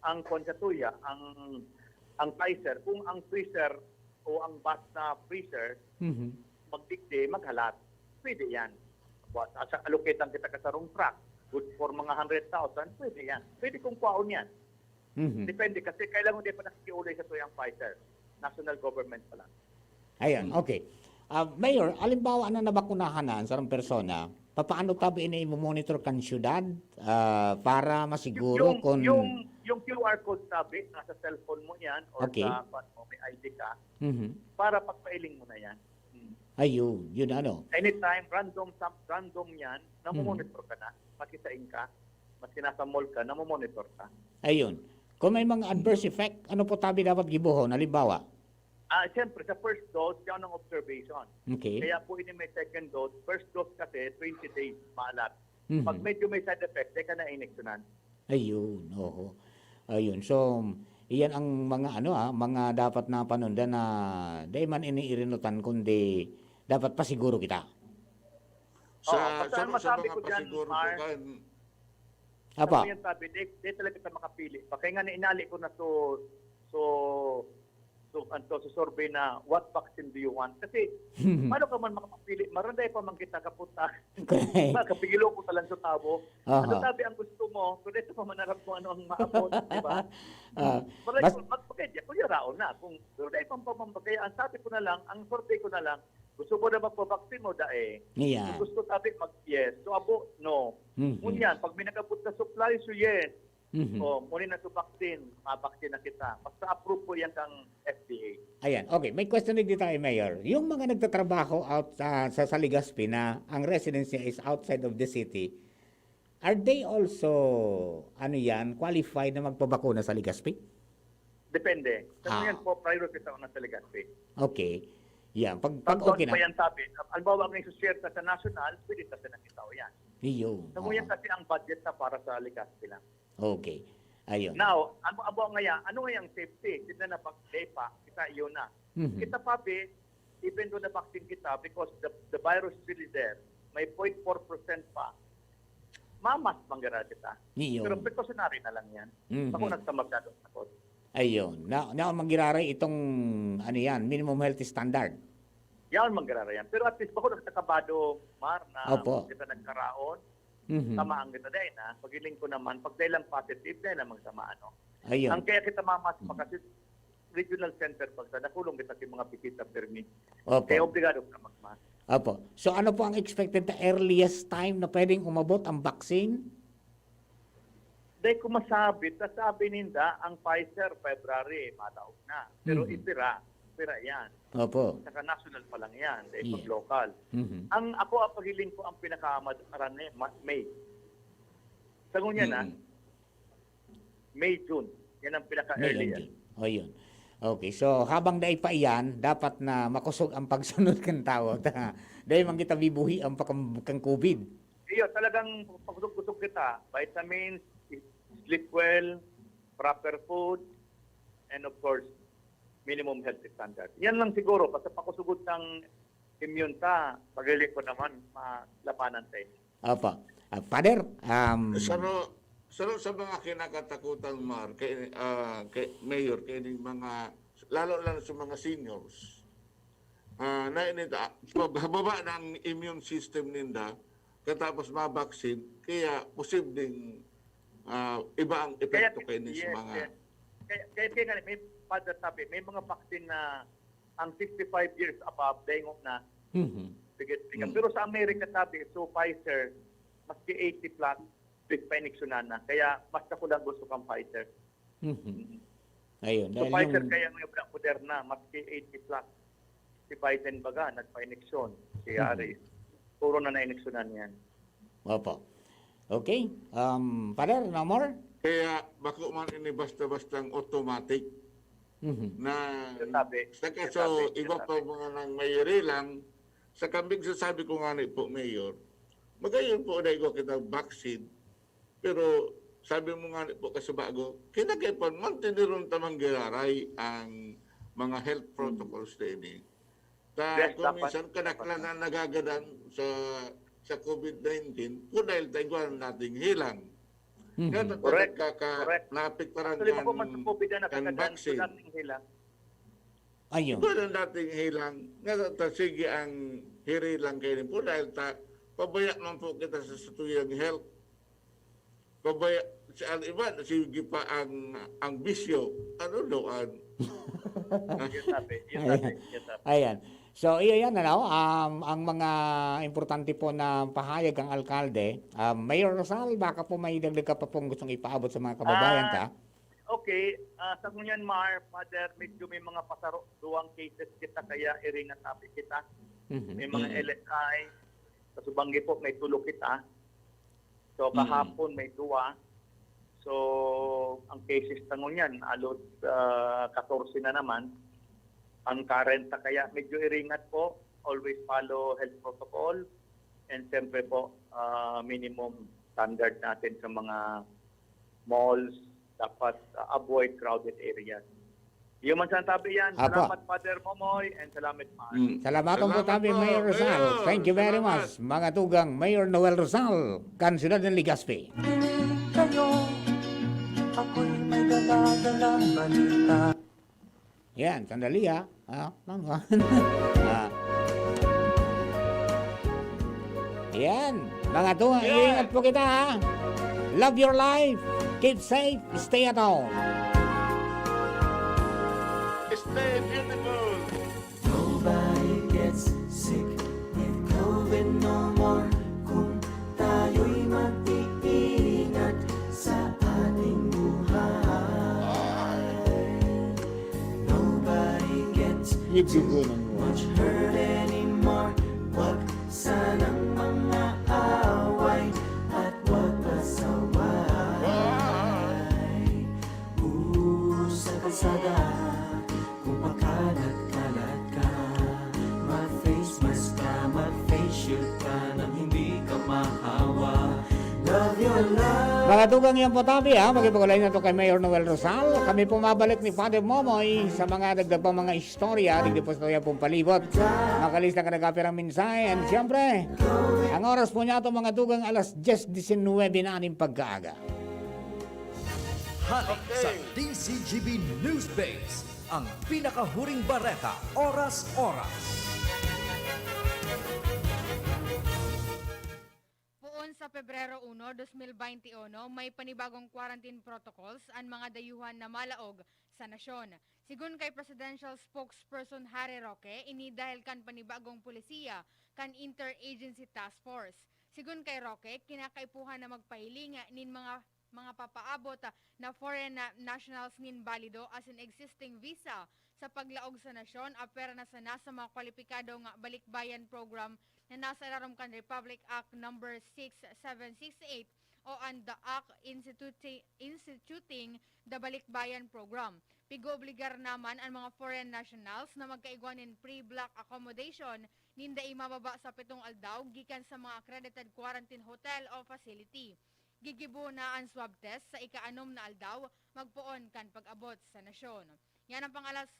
ang kwan sa tuya, ang, ang Pfizer. Kung ang freezer o ang bus na freezer, Mhm. magdigdi, maghalat, pwede yan. Wa- Asa, allocatean kita ka sarong truck, good for mga hundred thousand, pwede yan. Pwede kung kwaon yan. Mhm. Depende kasi kailangan di pa nakikiulay sa tuyang Pfizer. National government pa lang. Ayan, okay. Ah, Mayor, alimbawa na nabakunahan na ang sarong persona, papaano tabi ini imo-monitor kan syudad, ah, para masiguro yung, kung yung, yung Q R code tabi, nasa cellphone mo yan or Okay. sa kwan mo, may I D ka, Mhm. para pagpailing mo na yan. Hmm. Ayun, yun ano. Anytime, random, sam- random yan, namomonitor ka na, maski sain ka, maski nasa mall ka, namomonitor ka. Ayun. Kung may mga adverse effect, ano po tabi dapat gibohon? Halimbawa? Ah, siyempre, sa first dose, yan ang observation. Okay. Kaya po ini may second dose. First dose kasi, twenty days, maalat. Mhm. Pag medyo may side effect, di ka na iniksunan. Ayun, oho. Ayun. So, iyan ang mga ano, ah, mga dapat na panunda na di man ini irinutan kundi dapat pasiguro kita. Sa, Oo, basta sa, ang sa masabi mga ko dyan, pasiguro po Mar, kan- Apa? Sa yan sabi, di, di talaga kita makapili. Pa, kaya nga na inali ko na so, so, so, anto, so survey na, "What vaccine do you want?" Kasi, paano ka man makapili? Maranday pa man kita kaputa. Correct. Kapigilo ko sa lang sa tabo. Aha. Ano sabi ang gusto mo? Kung ito pa manarap kung ano ang maabot, di ba? Ah, Maray bas- ko, mag-, mag-, kaya, kung yaraon na. Kung, pero dahil pang pamambagay, ang sabi ko na lang, ang survey ko na lang, gusto mo na magpabaksin mo, dae? Yeah. Kung gusto sabi, mag-yes. So, abo, no. Mhm. Ngunyan, pag may nag-abot na supply, so yes. Mhm. O, muli na to vaccine, mabaksin na kita. Basta approve po yan kang F D A. Ayan, okay. May question din tayo, Mayor. Yung mga nagtatrabaho out sa, sa, sa Legazpi na ang residence niya is outside of the city, are they also, ano yan, qualified na magpabakuna sa Legazpi? Depende. Sa Ah. ngayon po, priority sa una sa Legazpi. Okay. Yan. Pag, pag Pag okay doon na. pa yan sabi, halimbawa, ang isushare ka sa national, pwede ka sa nakita o yan. Iyo. Sa ngayon Oo. kasi ang budget na para sa Legazpi lang. Okay. Ayun. Now, ano abo nga yan? Ano nga yung safety? Kita na pag pa, kita yun na. Mhm. Kita pa, be, even though na-vaccine kita, because the, the virus is really there, may point four percent pa, mamas manggara kita. Iyo. Pero precautionary na lang yan. Mhm. Ako nagsa masyado takot. Ayun. Na, na manggiraray itong, ano yan, minimum health standard. Yan manggiraray yan. Pero at least bako nagtakabado, Mar, na Opo. Kita nagkaraon, Mhm. tamaan kita dahil na, pagiling ko naman, pag dahil lang positive, dahil lang magsama, ano. Ayun. Ang kaya kita mamas, Mhm. makasi regional center, pag sa nakulong kita sa mga bisita permi. Opo. Kaya obligado ka magmas. Opo. So, ano po ang expected na earliest time na pwedeng umabot ang vaccine? Dahil kung masabit, sasabi ninda, ang Pfizer, February, mataog na. Pero Mhm. ipira, ipira yan. Opo. Saka national pa lang yan, dahil Yes. pag local. Mhm. Ang ako, ang paghiling ko, ang pinakamadali, ma-, May. Sa ngunyan, ah, Mhm. May, June. Yan ang May pinaka-early and yan. June. O, yun. Okay, so habang dai pa iyan, dapat na makusog ang pagsunod kan tawo. Dai man kita bibuhi ang pakam-, kang COVID. Iyo, talagang pakusog-kusog kita. Vitamins, sleep well, proper food, and of course, minimum health standard. Yan lang siguro, basta pakusugod ng immune ta, paghiling ko naman, malabanan ta yun. Opo. Ah, Father, um, Saro, saro sa mga kinakatakutan, Mar, kay, ah, kay Mayor, kay mga, lalo lang sa mga seniors, ah, na inita, mababa na ang immune system ninda, katapos mabaksin, kaya posibleng, ah, iba ang epekto kaini sa yes, mga yes. Kaya, kaya, kaya nga, may, Father, sabi, may mga vaccine na ang sixty-five years above, daingot na. Mhm. Sige, sige. Mm. Pero sa Amerika, sabi, so Pfizer, maski eighty plus, pig-, painiksyonan na. Kaya mas ako lang gusto kang Pfizer. Mhm. Ayun, So dahil Pfizer yung kaya ngayon, Moderna, maski eighty plus, si Biden baga, nagpainiksyon, si Mhm. Harris. Puro na nainiksyonan yan. Opo. Okay. Um, Father, no more? Kaya bako man ini basta-bastang automatic Mhm. na Sinasabi, sa kaso sinasabi, iba pa sinasabi. mga nang mayiri lang, sa kambing sasabi ko nga ni po, Mayor, magayon po na ikaw kita vaccine, pero sabi mo nga ni po kasi bago, kinakaipan, mantineron tamang giraray ang mga health Hmm. protocols na ini. Ta, Yes, kung dapat, minsan, dapat. kadaklan na nagagadan sa, sa covid nineteen, kung dahil ta igwa nating hilang. Mhm. Kaya ta-, Correct, nagkaka-, correct. naapektaran Actually, kan, bako man sa covid na kan nakagadan, vaccine. Dating hilang. Ayun. Igwa na nating hilang. Nga ta-, sige ang hiri lang kayo po dahil ta, pabaya man po kita sa satuyang health. Pabaya, si ang iba, sige pa ang, ang bisyo. Ano daw ang Yun sabi, yun sabi, yun sabi. Ayan. So, iyo yan, ano, um, ang mga importante po na pahayag ang alkalde. Um, Mayor Rosal, baka po may dagdag ka pa pong gustong ipaabot sa mga kababayan Ah, ta? okay. Ah, sa ngunyan, Mar, Father, medyo may mga pasaro, duwang cases kita, kaya iringat api kita. Mhm. May mga Mm. L S I, sa Subanggi po, may tulo kita. So, Mm. kahapon may duwa. So, ang cases ta ngunyan, halos, ah, katorse na naman. Ang current ta kaya medyo iringat po, always follow health protocol. And siyempre po, ah, minimum standard natin sa mga malls, dapat, ah, avoid crowded areas. Iyo man sa tabi yan. Apo. Salamat, Father Momoy, and salamat, Mark. Mm. Salamat po, Salamat tabi, po, Mayor Rosal. Mayor. Thank you very Salamat. much, mga tugang Mayor Noel Rosal, kan siyudad ng Legazpi. Kayo, ako'y may dala-dalang balita. Yan, sandali, ah. Ah, ano? Ah. Yan, mga tugang, Yan. ingat po kita, ha? Love your life. Keep safe. Stay at home. Stay beautiful. Nobody gets sick with covid no more. Kung tayo'y mag-iingat sa ating buhay. Nobody gets Yun, yun, yun, yun. much hurt anymore. Wag sanang mga away at wag pasaway. Sa kalsada, kung pakalat-kalat ka, mag-face mask ka, mag-face shield ka nang hindi ka mahawa. Love your life. Mga tugang, yan po tabi, ha. Makipag-ulay na to kay Mayor Noel Rosal. Kami po mabalik ni Father Momoy sa mga dagdag pang mga istorya. Digdi po sa tuya pong palibot. Makalis na ka nagkapirang mensahe. And siyempre, ang oras po niya to, mga tugang, alas dyes disinwebe na ning pagkaaga. Hali sa Okay. D Z G B Newsbase, ang pinakahuring bareta, oras-oras. Poon sa Pebrero uno, dos mil baynte uno, may panibagong quarantine protocols an mga dayuhan na malaog sa nasyon. Sigon kay Presidential Spokesperson Harry Roque, ini dahil kan panibagong polisiya kan Interagency Task Force. Sigon kay Roque, kinakaipuhan na magpahiling nin mga mga papaabot, ah, na foreign na-, nationals nin balido asin existing visa sa paglaog sa nasyon, apwera na sana sa mga kwalipikado nga balikbayan program na nasa ilarom kan Republic Act Number six seven six eight o an the Act Instituti-, Instituting the Balikbayan Program. Pig-oobligar na man an mga foreign nationals na magkaigwa nin pre-block accommodation nin dai mababa sa pitong aldaw gikan sa mga accredited quarantine hotel o facility. Gigibo na an swab test sa ika-anom na aldaw magpoon kan pag-abot sa nasyon. Yan ang pang-alas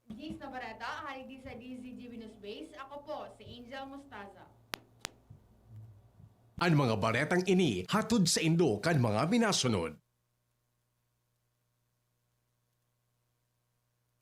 diyes na bareta, hali di sa D Z G B News Base. Ako po si Angel Mostaza. An mga baretang ini hatod saindo kan mga minasunod.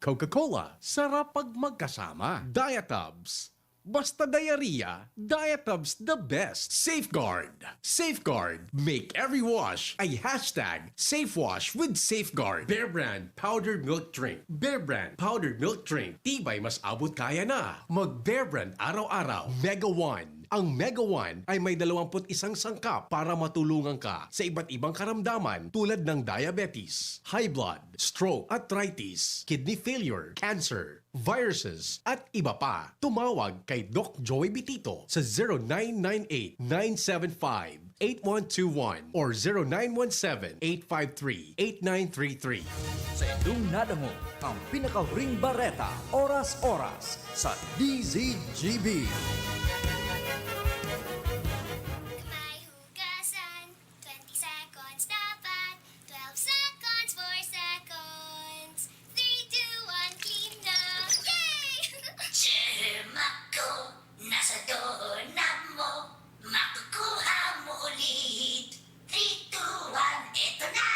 Coca-Cola, sarap pag magkasama. Diatabs, basta diarrhea, Diatabs the best. Safeguard. Safeguard. Make every wash a hashtag safe wash with Safeguard. Bear Brand Powdered Milk Drink. Bear Brand Powdered Milk Drink. Tibay mas abot kaya na. Mag Bear Brand araw-araw. Mega One. Ang Mega One ay may dalawampu't isang sangkap para matulungan ka sa iba't ibang karamdaman tulad ng diabetes, high blood, stroke, arthritis, kidney failure, cancer, viruses, at iba pa. Tumawag kay Doc Joey Bitito sa zero nine nine eight, nine seven five, eight one two one or zero nine one seven, eight five three, eight nine three three. Sa indong nadangog ang pinakahuring bareta, oras-oras, sa D Z G B. May hugasan, twenty seconds dapat, twelve seconds, four seconds, three, two, one, clean na! Yay! Germ ako, nasa doorknob mo, makukuha mo ulit. Three, two, one, eto na!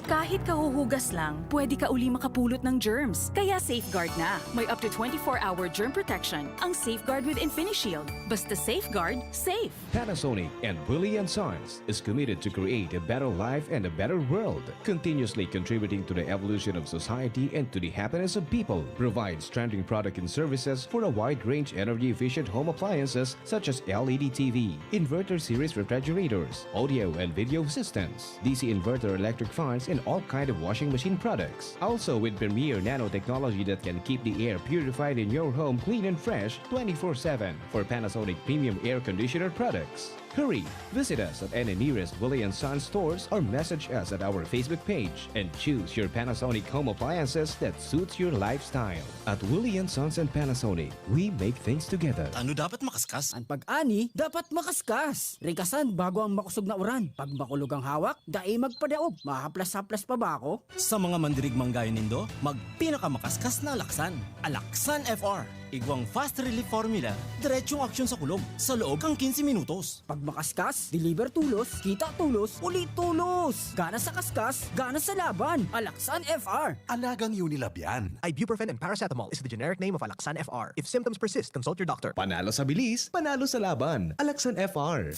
Kahit kahuhugas lang, pwede ka uli makapulot ng germs. Kaya Safeguard na. May up to twenty-four hour germ protection ang Safeguard with InfiniShield. Basta Safeguard, safe! Panasonic and Willie and Sons is committed to create a better life and a better world, continuously contributing to the evolution of society and to the happiness of people. Provides trending product and services for a wide range energy-efficient home appliances such as L E D T V, inverter series refrigerators, audio and video systems, D C inverter electric fans, and all kind of washing machine products. Also with premier nanotechnology that can keep the air purified in your home clean and fresh twenty-four seven for Panasonic premium air conditioner products. Hurry! Visit us at any nearest Willie and Sons stores or message us at our Facebook page and choose your Panasonic home appliances that suits your lifestyle. At Willie and Sons and Panasonic, we make things together. Ano dapat makaskas? An pag-ani dapat makaskas. Rikasan bago ang makosog na uran. Pag makulog ang hawak, dai magpadaog. Mahaplas-haplas pa ba ako? Sa mga mandirigmang gaya nindo, magpinakamakaskas na alaksan. Alaksan F R. Igwang fast relief formula, diretsong aksyon sa kulog, sa loob kan quince minutos. Pag makaskas, deliver tulos, kita tulos, uli tulos! Gana sa kaskas, gana sa laban! Alaksan F R! Alagang Unilab yan. Ibuprofen and paracetamol is the generic name of Alaxan F R. If symptoms persist, consult your doctor. Panalo sa bilis, panalo sa laban. Alaxan F R.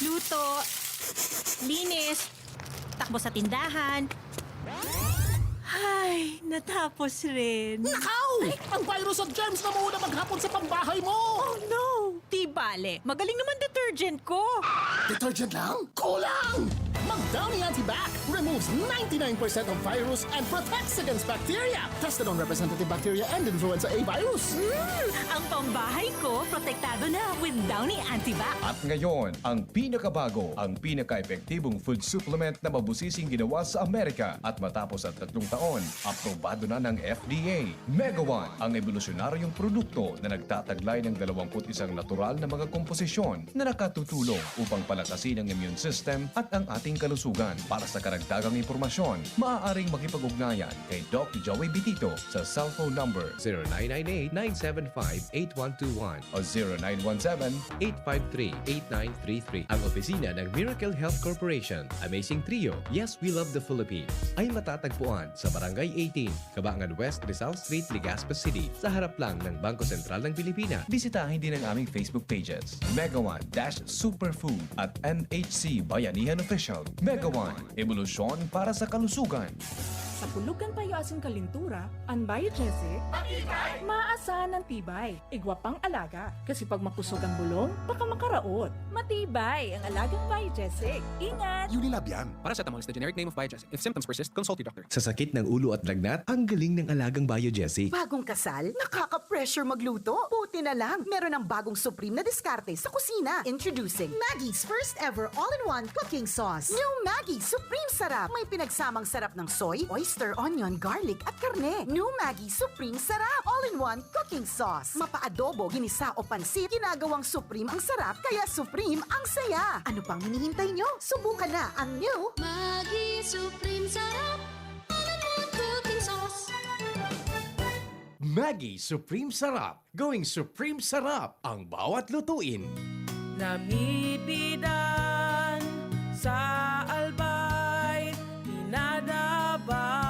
Luto, linis, takbo sa tindahan. Ay, natapos rin. Nakaw! Ang virus at germs na muna maghapon sa pambahay mo! Oh no! Di bale, magaling naman detergent ko. Detergent lang? Kulang! Mag Downy Antibac removes ninety-nine percent of virus and protects against bacteria. Tested on representative bacteria and influenza A virus. Mm, ang pambahay ko, protektado na with Downy Antibac. At ngayon, ang pinakabago, ang pinaka-epektibong food supplement na mabusising ginawa sa Amerika at matapos ang tatlong taon, aprobado na ng F D A. Mega One, ang ebolusyonaryong produkto na nagtataglay ng dalawampu't isang natural na mga komposisyon na nakatutulong upang palakasin ang immune system at ang ating kalusugan. Para sa karagdagang impormasyon, maaaring makipag-ugnayan kay Doc Joey Bitito sa cellphone number zero nine nine eight, nine seven five, eight one two one o zero nine one seven, eight five three, eight nine three three. Ang opisina ng Miracle Health Corporation, Amazing Trio, Yes, We Love the Philippines, ay matatagpuan sa Barangay eighteen, Kabangan West, Rizal Street, Legazpi City, sa harap lang ng Bangko Sentral ng Pilipinas. Bisitahin din ang aming Facebook pages, Mega One dash Superfood at M H C Bayanihan Official. Mega One, ebolusyon para sa kalusugan. Sa pulog kan payo asin kalintura, an Biogesic, maasahan an tibay. Igwa pang alaga, kasi pag makusog an bulong, baka makaraot. Matibay ang alagang Biogesic. Ingat! Unilab yan. Paracetamol is the generic name of Biogesic. If symptoms persist, consult your doctor. Sa sakit ng ulo at lagnat, ang galing ng alagang Biogesic. Bagong kasal? Nakaka-pressure magluto? Buti na lang, meron ng bagong supreme na diskarte sa kusina. Introducing Maggi's first ever all-in-one cooking sauce. New Maggi Supreme Sarap. May pinagsamang sarap ng soy, oyster, Oyster, onion, garlic at karne. New Maggi Supreme Sarap. All-in-one cooking sauce. Mapa-adobo, ginisa o pansit, ginagawang Supreme ang sarap, kaya Supreme ang saya. Ano pang hinihintay nyo? Subukan na ang new Maggi Supreme Sarap. All-in-one cooking sauce. Maggi Supreme Sarap. Going Supreme Sarap ang bawat lutuin. Namipidan sa Albay, pinadaba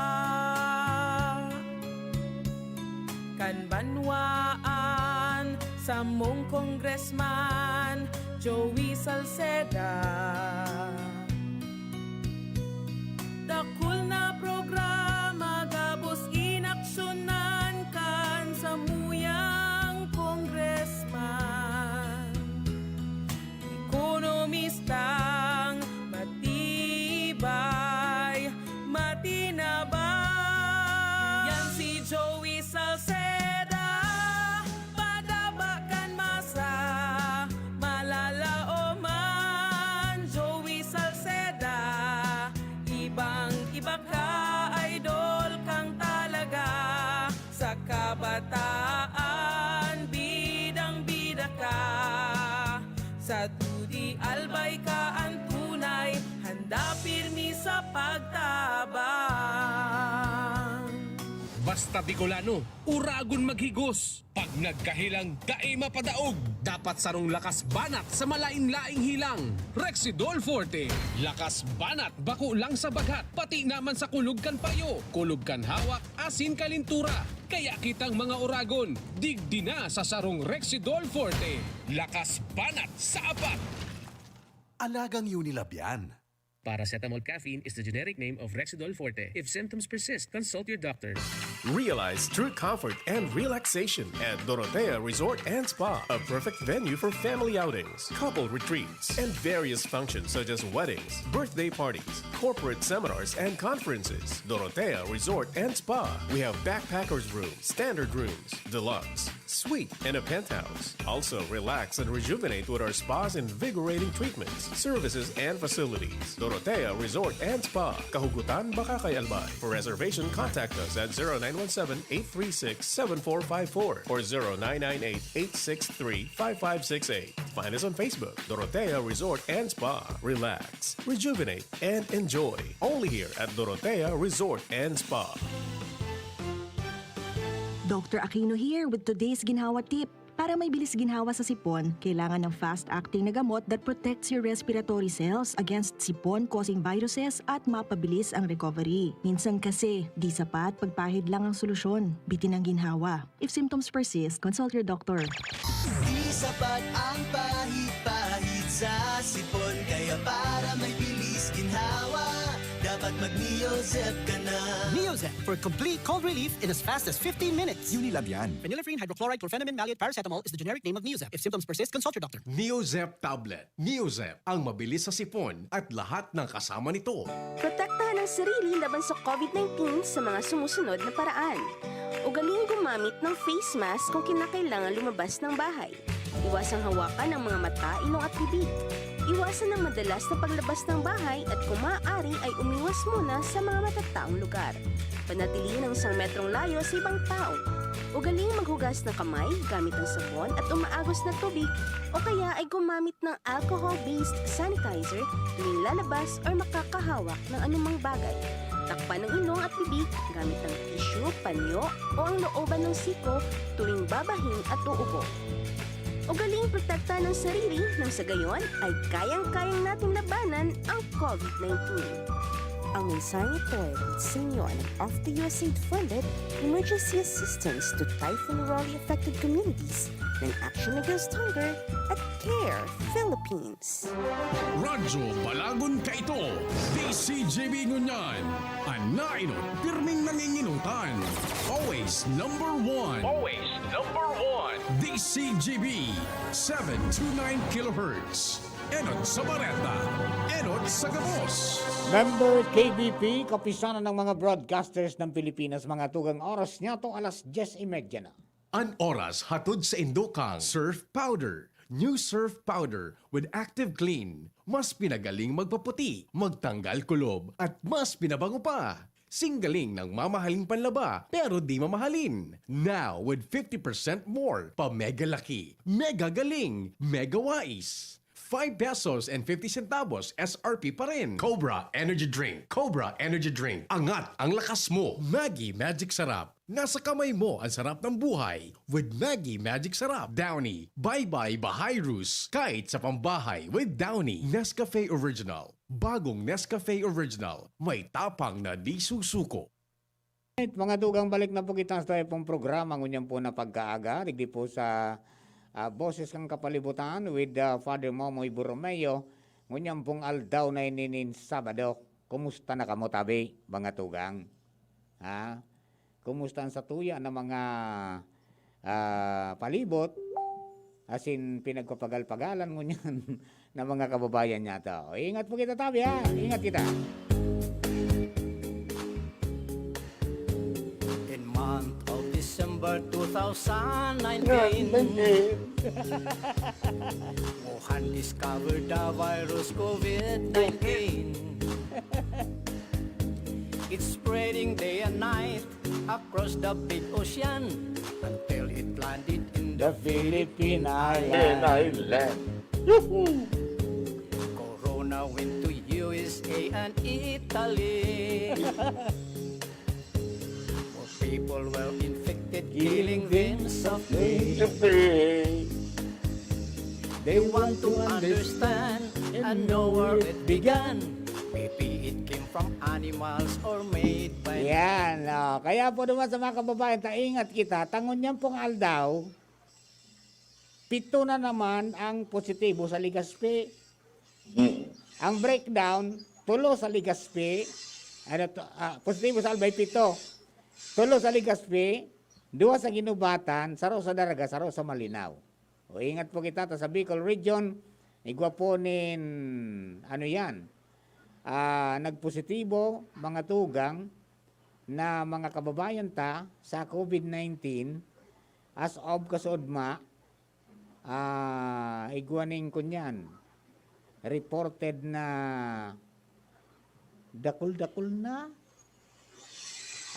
kan banwaan samong Congressman Joey Salceda. Dakul na programa gabos inaksyonan kan samuyang congressman. Ekonomistang matibay, matinabang. Yan si Joey Salceda, padaba kan masa, malalaoman. Joey Salceda, ibang-iba ka, idol kang talaga. Sa kabataan, bidang-bida ka. Sa dudi, albay ka an tunay, handa pirmi sa pagtabang. Basta Bicolano, uragon maghigos. Pag nagkahilang, dai mapadaog. Dapat sarong lakas banat sa malain-laing hilang. Rexidol Forte. Lakas banat, bako lang sa bagat, pati naman sa kulog kan payo, kulog kan hawak, asin kalintura. Kaya kitang mga uragon, digdi na sa sarong Rexidol Forte. Lakas banat sa apat. Alagang Unilab yan. Paracetamol caffeine is the generic name of Rexidol Forte. If symptoms persist, consult your doctor. Realize true comfort and relaxation at Dorotea Resort and Spa, a perfect venue for family outings, couple retreats, and various functions such as weddings, birthday parties, corporate seminars, and conferences. Dorotea Resort and Spa. We have backpackers room, standard rooms, deluxe, suite, and a penthouse. Also, relax and rejuvenate with our spa's invigorating treatments, services, and facilities. Dorotea Resort and Spa, Kahugutan, Bacacay, Albay. For reservation, contact us at zero nine one seven, eight three six, seven four five four or zero nine nine eight, eight six three, five five six eight. Find us on Facebook, Dorotea Resort and Spa. Relax, rejuvenate, and enjoy. Only here at Dorotea Resort and Spa. Doctor Aquino here with today's ginhawa tip. Para may bilis ginhawa sa sipon, kailangan ng fast-acting na gamot that protects your respiratory cells against sipon-causing viruses at mapabilis ang recovery. Minsan kasi, di sapat pagpahid lang ang solusyon. Bitin ang ginhawa. If symptoms persist, consult your doctor. Di sapat ang pahid-pahid sa sipon, kaya para may bilis ginhawa, dapat mag-Neozep ka na. Neozep for complete cold relief in as fast as fifteen minutes. Unilab yan. Phenylephrine, hydrochloride, chlorphenamine maleate, paracetamol is the generic name of Neozep. If symptoms persist, consult your doctor. Neozep tablet. Neozep, ang mabilis sa sipon at lahat ng kasama nito. Protektahan ang sarili laban sa COVID nineteen sa mga sumusunod na paraan. Ugaling gumamit ng face mask kung kinakailangan lumabas ng bahay. Iwasang hawakan ang mga mata, ilong at bibig. Iwasan ang madalas na paglabas ng bahay at kung maaari ay umiwas muna sa mga matataong lugar. Panatilihin ang isang metrong layo sa ibang tao. Ugaling maghugas ng kamay gamit ang sabon at umaagos na tubig o kaya ay gumamit ng alcohol-based sanitizer tuwing lalabas or makakahawak ng anumang bagay. Takpan ang ilong at bibig gamit ang tissue, panyo o ang looban ng siko tuwing babahing at uubo. Ugaling protektahan ang sarili nang sa gayon ay kayang-kayang nating labanan ang COVID nineteen. Ang mensaheng ito ay hatid sa inyo ng Off the U S A I D funded Emergency Assistance to Typhoon Raleigh Affected Communities ng Action Against Hunger at CARE Philippines. Radyo Balagon Kaito, D C G B ngunyan, an nainot, pirming nanginginutan. Always number one. Always number one. D C G B, seven two nine kilohertz. Enot sa bareta, enot sa gabos. Member K B P, Kapisanan ng mga Broadcasters ng Pilipinas, mga tugang oras niya to, alas dyes y media na. An oras hatod sa indo kang Surf Powder. New Surf Powder with Active Clean. Mas pinagaling magpaputi, magtanggal kulob, at mas pinabango pa. Singgaling ng mamahaling panlaba, pero di mamahalin. Now, with fifty percent more, pa-mega laki, mega galing, mega wais. Five pesos and fifty centavos S R P pa rin. Cobra Energy Drink. Cobra Energy Drink. Angat ang lakas mo. Maggi Magic Sarap. Nasa kamay mo ang sarap ng buhay with Maggi Magic Sarap. Downy. Bye-bye Bahayrus. Kahit sa pambahay with Downy. Nescafe Original. Bagong Nescafe Original. May tapang na di susuko. Alright, mga dugang, balik na po kita sa pong programa ngunyan po na pagkaaga. Digdi po sa, ah, Boses kan Kapalibutan with, ah, Father Momoy Borromeo. Ngunyan pong aldaw na ini nin Sabado. Kumusta na kamo, tabi, mga tugang? Ha? Kumusta ang satuya na mga, ah, palibot? Asin pinagpapagal-pagalan ngunyan na mga kababayan niya to. Ingat po kita, tabi, ha? Ingat kita. In month of December two thousand nineteen, Wuhan discovered the virus COVID nineteen. It's spreading day and night across the big ocean until it landed in the Philippine Island. Corona went to U S A and Italy. More people were infected, killing them softly. They want to understand and know where it began. Maybe it came from animals or made by Yan, oh. Kaya po naman sa mga kababayan, taingat kita. Tangon niyan pong aldaw, pito na naman ang positibo sa Legazpi. Mm. Ang breakdown, tulo sa Legazpi, ano to, ah, positibo sa Albay, pito. Tulo sa Legazpi, duwa sa Guinobatan, saro sa Daraga, saro sa Malinao. O, ingat po kita, ta sa Bicol Region, igwa po nin, ano yan, ah, nagpositibo, mga tugang, na mga kababayan ta sa COVID nineteen, as of kasuodma, ah, igwa nin kunyan, reported na dakul-dakul na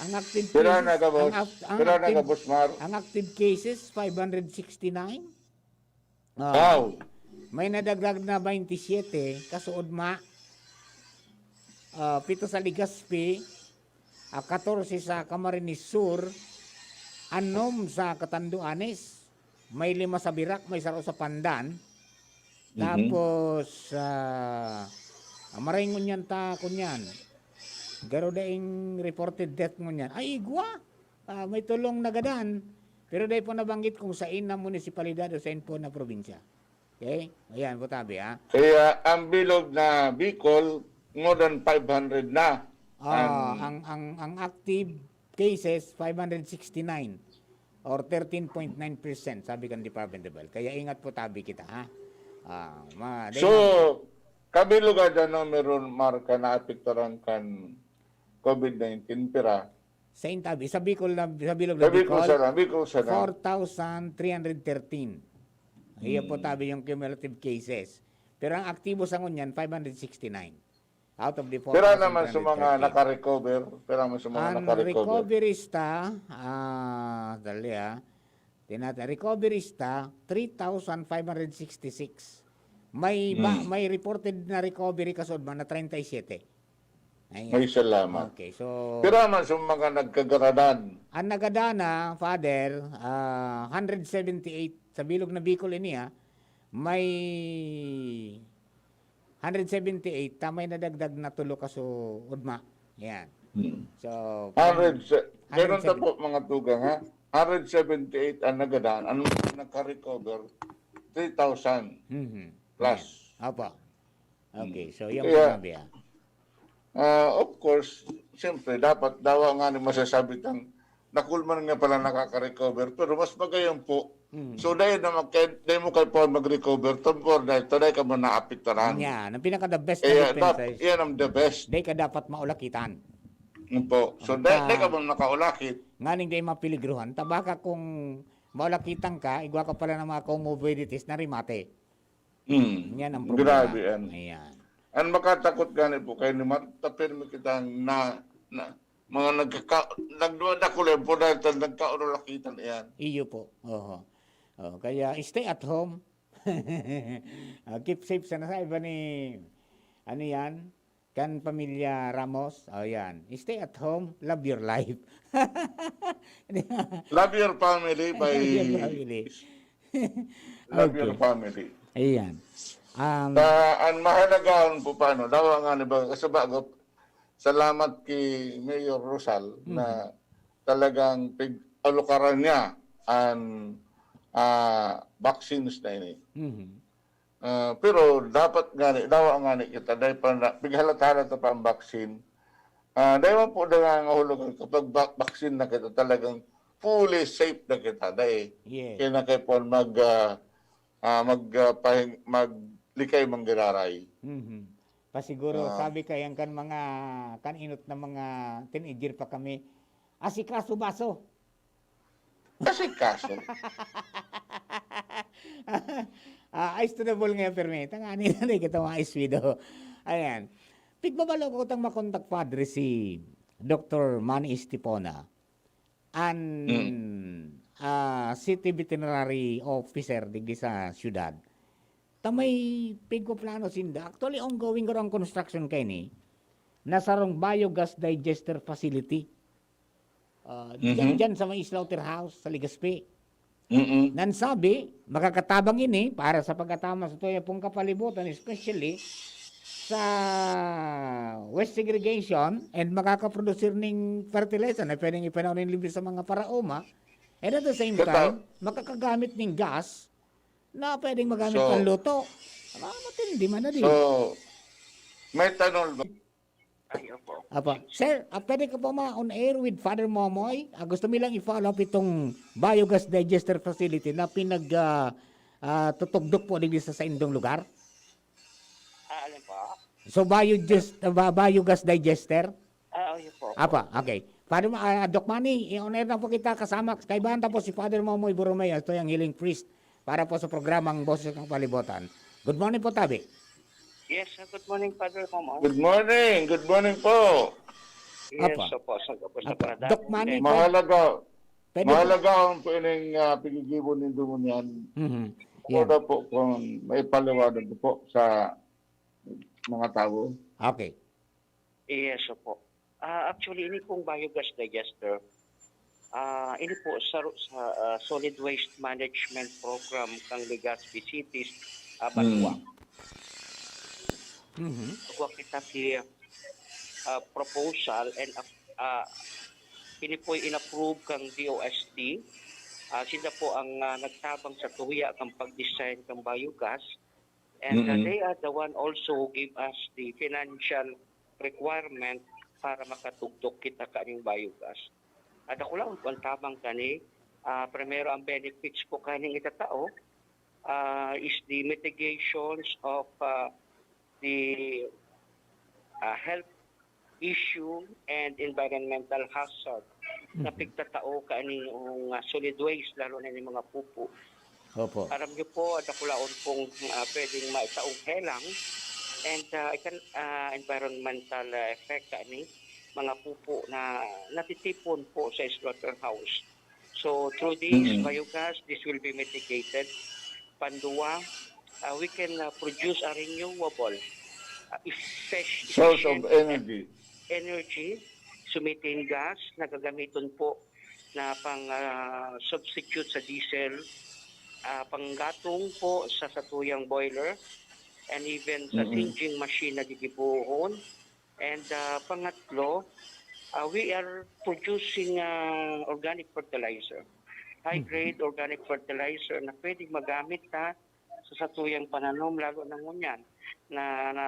ang active Pira cases, na ka, boss? ang act-, ang Pira na active, ka, boss Mar? ang active cases, five hundred sixty-nine. Ah, Wow. May nadagdag na twenty-seven, kasuodma, ah, pito sa Legazpi, ah, katorse sa Camarines Sur, anom sa Catanduanes, may lima sa Virac, may saro sa Pandan. Mhm. Tapos, ah, ah, maray ngunyan ta, kunyan. Garo daing reported death ngunyan. Ay, igwa! Ah, may tolong nagadan. Pero dai po nabanggit kung sain na munisipalidad o sain po na probinsya. Okay? Ayan po, tabi, ha? Kaya ang bilog na Bicol, more than five hundred na. Ah, Ang ang, ang, ang active cases, five hundred sixty-nine or thirteen point nine percent, sabi kan Department of Health. Kaya ingat po, tabi kita, ha? Ah, ma-, dai So, na- kabilog ada numero, Mark, na naapektaran kan COVID nineteen, pira? Sa intabi, sa Bicol na, sa bilog na Sa Bicol Bicol, sana, Bicol sana. four thousand three hundred thirteen. Iyo po, Hmm. tabi, yung cumulative cases. Pero ang aktibo sa ngunyan, five hundred sixty-nine. Out of the Pira naman sa mga four thousand three hundred thirteen. naka-recover? Pira naman sa mga Ang naka-recover? recoveries ta, ah, dali, ah. Tinata-, recoveries ta, three thousand five hundred sixty-six. May ba, Hmm. may reported na recovery kasuodma na treinta y siete. Ayan. Ay, salamat. Okay, so Pira man sa mga nagkagaradan? Ang nagadana, Father, ah, hundred seventy-eight sa bilog na Bicol ini, ah. May hundred seventy-eight, ta may nadagdag na tulo kasuodma. Ayan. Hmm. So, Hundred se-, meron ta hundred seventy. po, mga tugang, ha? Hundred seventy-eight ang nagadaan. Ang nagka-recover, three thousand Mhm. plus. Ayan. Opo. Okay, Hmm. so yan po Kaya, sabi, ah. ah, of course, siyempre, dapat dawa nga ni masasabi tang dakul man nga pala nakaka-recover, pero mas magayon po. Hmm. So, dahil na magka-, dahil mo kayo po mag-recover, tumpor dahil to, dahil ka mo naapektaran. Yan, ang pinaka-the best na Kaya, defense dap-, is yan ang the best. Dahil ka dapat maulakitan. Yun po. So, Ang dahil, dahil ka ta-, mo nakaulakit. nganing dahil mapiligruhan, ta baka kung maulakitan ka, igwa ka pala ng mga comorbidities na rimate. Hmm. Yan ang problema. Grabe, yan. Ayan. Ang makatakot gani po kayo ni Mar-, ta pirmi kita na, na, Mga nagkaka-, nagduwa-dakul yan po dahil ta-, nagkaurulakitan yan. Iyo po. Oho. Oh, kaya stay at home. Ah, keep safe sana sa iba ni, ano yan? Kan pamilya Ramos. Oh, yan. Stay at home, love your life. Di ba? Love your family by Love your family. Love your Okay. family. Ayan. Um, Sa, ang mahalaga ang po paano, dawa nga ni ba, kasi bago, salamat kay Mayor Rosal Mm. na talagang pig-alukaran niya ang, ah, vaccines na ini. Mhm. Ah, pero dapat nga ni, dawa nga ni kita, dahil pa na, pighalat-halat na pa ang vaccine. Ah, dahil man po nangangahulugan kapag va-, vaccine na kita, talagang fully safe na kita. Dahil Yes. kaya na kayo po mag, ah, ah, mag, ah, pahing-, maglikay manggiraray. Mhm. Pasiguro, Ah. sabi kaya kan mga, kan inot na mga teenager pa kami, asikaso baso. Kasi kaso, Ah, ay, studable ngayon, permi. Tangani na rin kita mga iswido. Ayan. Pigbabalo ko tang makontak, Padre, si Doktor Manny Estipona, an Hmm. ah, city veterinary officer digdi sa syudad. Ta may pigpaplano sinda. Actually, ongoing garo ang construction kaini na sarong biogas digester facility. Ah, diyan, Mhm. diyan sa may slaughterhouse sa Legazpi. Mm-mm. Nan sabi, makakatabang ini para sa pagkatama sa tuya pong kapalibutan, especially sa waste segregation, and makakaprodusir ning fertilizer na pwedeng ipanahon nin libre sa mga paraoma, and at the same Kata- time, makakagamit ning gas na pwedeng magamit So, panluto. Ah, matindi man na di. So, methanol ba? Ay, opo. Apa, sir, ah, pwede ka po ma-on air with Father Momoy? Ah, gusto mi lang i-follow up itong biogas digester facility na pinag, ah, ah, tutugdok po digdi sa saindong lugar. Ah, alin po? So, biogest-, ah, ba-, biogas digester? Ah, oh, yun po. Apa, okay. Father Ma-, ah, Doc Manny, i-on air na po kita kasama, kaibahan tapos si Father Momoy Borromeo, ito yung healing priest para po sa programang Boses ng Palibutan. Good morning po, Tabi. Yes, sir. Good morning, Father Momoy. Good morning. Good morning po. Yes, Apa. Opo. Sa, opo, sa Apa. Brother. Doc Manny, And- Mahalaga, Pwede po. Mahalaga ang po ining, ah, pigigibon nindo ngunyan. Mhm. Yan. Wala po kung maipaliwanag po sa mga tao. Okay. Yes, opo. Ah, actually, ini pong biogas digester, ah, ini po sa, sa, ah, Solid Waste Management Program kang Legazpi Cities, ah, Banwa. Hmm. Mhm. Kuha kita si, ah, proposal and, ah, ini po in-approve kang D O S T. Ah, sila po ang, ah, nagtabang sa tuya kang pag-design kang biogas. And, uh, Mm-mm. they are the one also who give us the financial requirement para makatugdok kita kaning biogas. At ako lang, ang tabang kani, ah, primero ang benefits po kaning itatao, ah, is the mitigations of, ah, the, ah, health issue and environmental hazard na Mhm. pigtatao kaning, ah, solid waste, lalo na yung mga pupo. Opo. Aram niyo po, dakulaon pong, ah, pwedeng maitaong helang and, ah, ikan-, ah, environmental, ah, effect kaning mga pupo na natitipon po sa slaughterhouse. So, through this Mm. biogas, this will be mitigated. Panduwa, ah, we can, ah, produce a renewable, ah, effic-, Source of efficient energy. energy, so methane gas na gagamiton po na pang, ah, substitute sa diesel, ah, panggatong po sa satuyang boiler, and even sa Mm. singeing machine na gigibohon. And, ah, pangatlo, ah, we are producing, ah, organic fertilizer. High-grade Mm. organic fertilizer na pwedeng magamit ta sa satuyang pananom, lalo na ngunyan na, na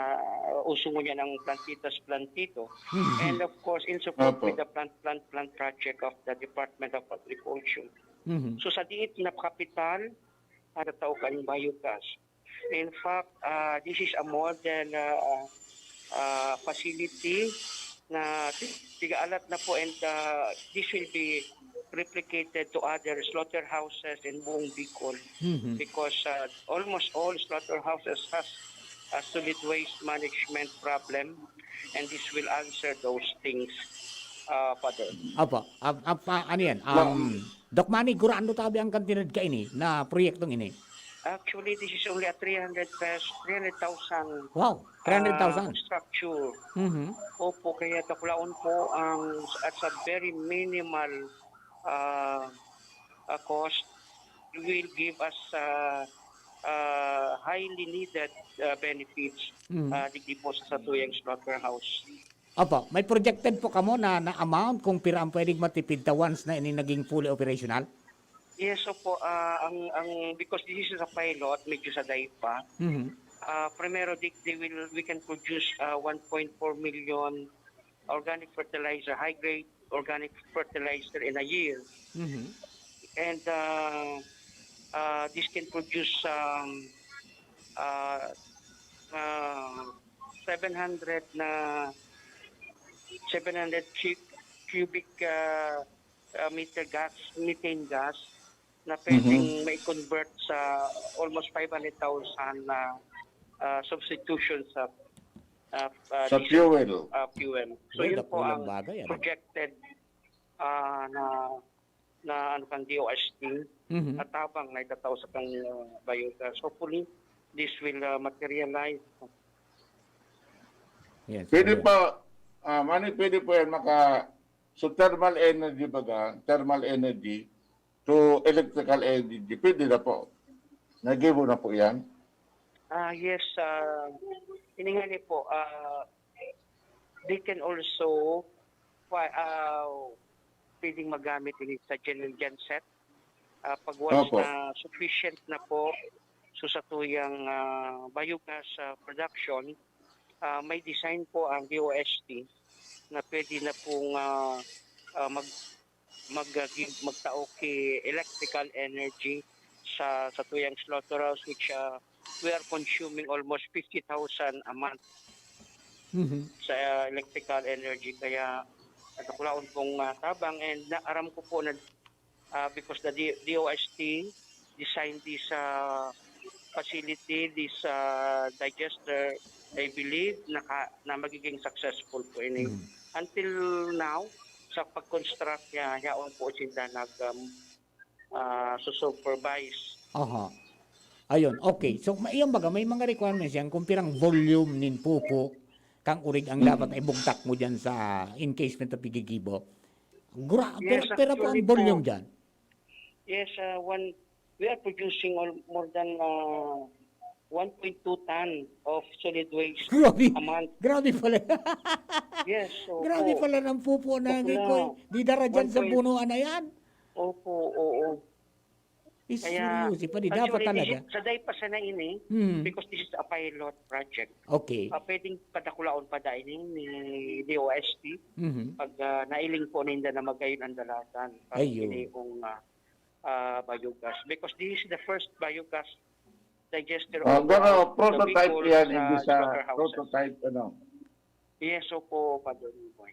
uso ngunyan ang plantitas plantito. Mhm. And of course, in support Opo. with the plant, plant, plant project of the Department of Agriculture. Mhm. So, sa diit na kapital, natatao kan biogas. In fact, ah, this is a model, ah, ah, facility na ti-, tigaalat na po, and, ah, this will be replicated to other slaughterhouses in buong Bicol Mhm. because, ah, almost all slaughterhouses has a solid waste management problem, and this will answer those things. ah, Father. Opo. Ap, ap, ah, ano yan? Um, Doc Manny, gurano tabi ang kantidad kaini na proyektong ini? Actually, this is only a three hundred pesos, three hundred thousand Wow, three hundred thousand. Structure. Mhm. Opo, kaya dakulaon po ang at sa very minimal uh, uh, cost will give us uh, uh, highly needed uh, benefits Mhm. uh, digdi po sa satuyang slaughterhouse. Opo, may projected po kamo na, na amount kung pira ang pwedeng matipid ta once na ini naging fully operational? Yes, opo. Ah, ang, ang, because this is a pilot, medyo saday pa. Mhm. Ah, primero, they, they will, we can produce uh, one point four million organic fertilizer, high-grade organic fertilizer in a year. Mhm. And uh, uh, this can produce um, uh, uh, seven hundred na seven hundred cu- cubic uh, uh, meter gas, methane gas na pwedeng mai-convert sa almost five hundred thousand na uh, substitution sa uh, uh, Sa diesel, fuel. uh, fuel. So Well, yun po dakulang ang bagay, ano? projected uh, na na ano kan D O S T Mhm. na tabang na itatao sa kan uh, biogas. Hopefully, this will uh, materialize. Yes. Pwede ayun. pa, ah, Manny, pwede po yan maka, so thermal energy baga, thermal energy to electrical energy, pwede na po. Nagibo na po yan. Ah, yes, uh, iningani po, uh, they can also uh, pwedeng magamit ini sa gen genset. Uh, pag once Opo. Na sufficient na po so sa tuyang uh, biogas uh, production, uh, may design po ang D O S T na pwede na pong uh, uh, mag mag uh, give, magtao ki electrical energy sa sa tuyang slaughterhouse, which uh, we are consuming almost fifty thousand a month Mhm. sa uh, electrical energy. Kaya dakulaon pong uh, tabang, and na, aram ko po na uh, because the D- DOST designed this uh, facility, this uh, digester, I believe naka, na magiging successful po ini. Mhm. Until now, sa pag-construct niya, yaon po sinda nag um, uh, supervise. Aha. Ayun, okay. So, ma- iyan baga, may mga requirements yan kung pirang volume nin pupo kang urig ang dapat na ibugtak mo dyan sa encasement na pigigibo. Gra- Yes, pero, pero po ang actually volume po. Dyan. Yes, uh, one, we are producing all, more than uh, one point two ton of solid waste Grabe. A month. Grabe pala. Yes, so Grabe pala ng pupo na Opo na. ko. Di dara dyan sa One point- bunuan na yan. Opo, oo. Is Kaya, seryoso, pa di dapat actually, talaga. This is, saday pa sana ini, Hmm. Because this is a pilot project. Okay. Uh, pwedeng padakulaon pa dahil ni DOST Mhm. pag uh, nailing po ninda na magayon ang dalasan. Pag Ayun. Ini yung uh, uh, biogas. Because this is the first biogas digester Ah, of pero uh, the prototype Bicol yan, sa hindi sa slaughterhouses. Prototype, ano. Yes, opo, Padre Boy.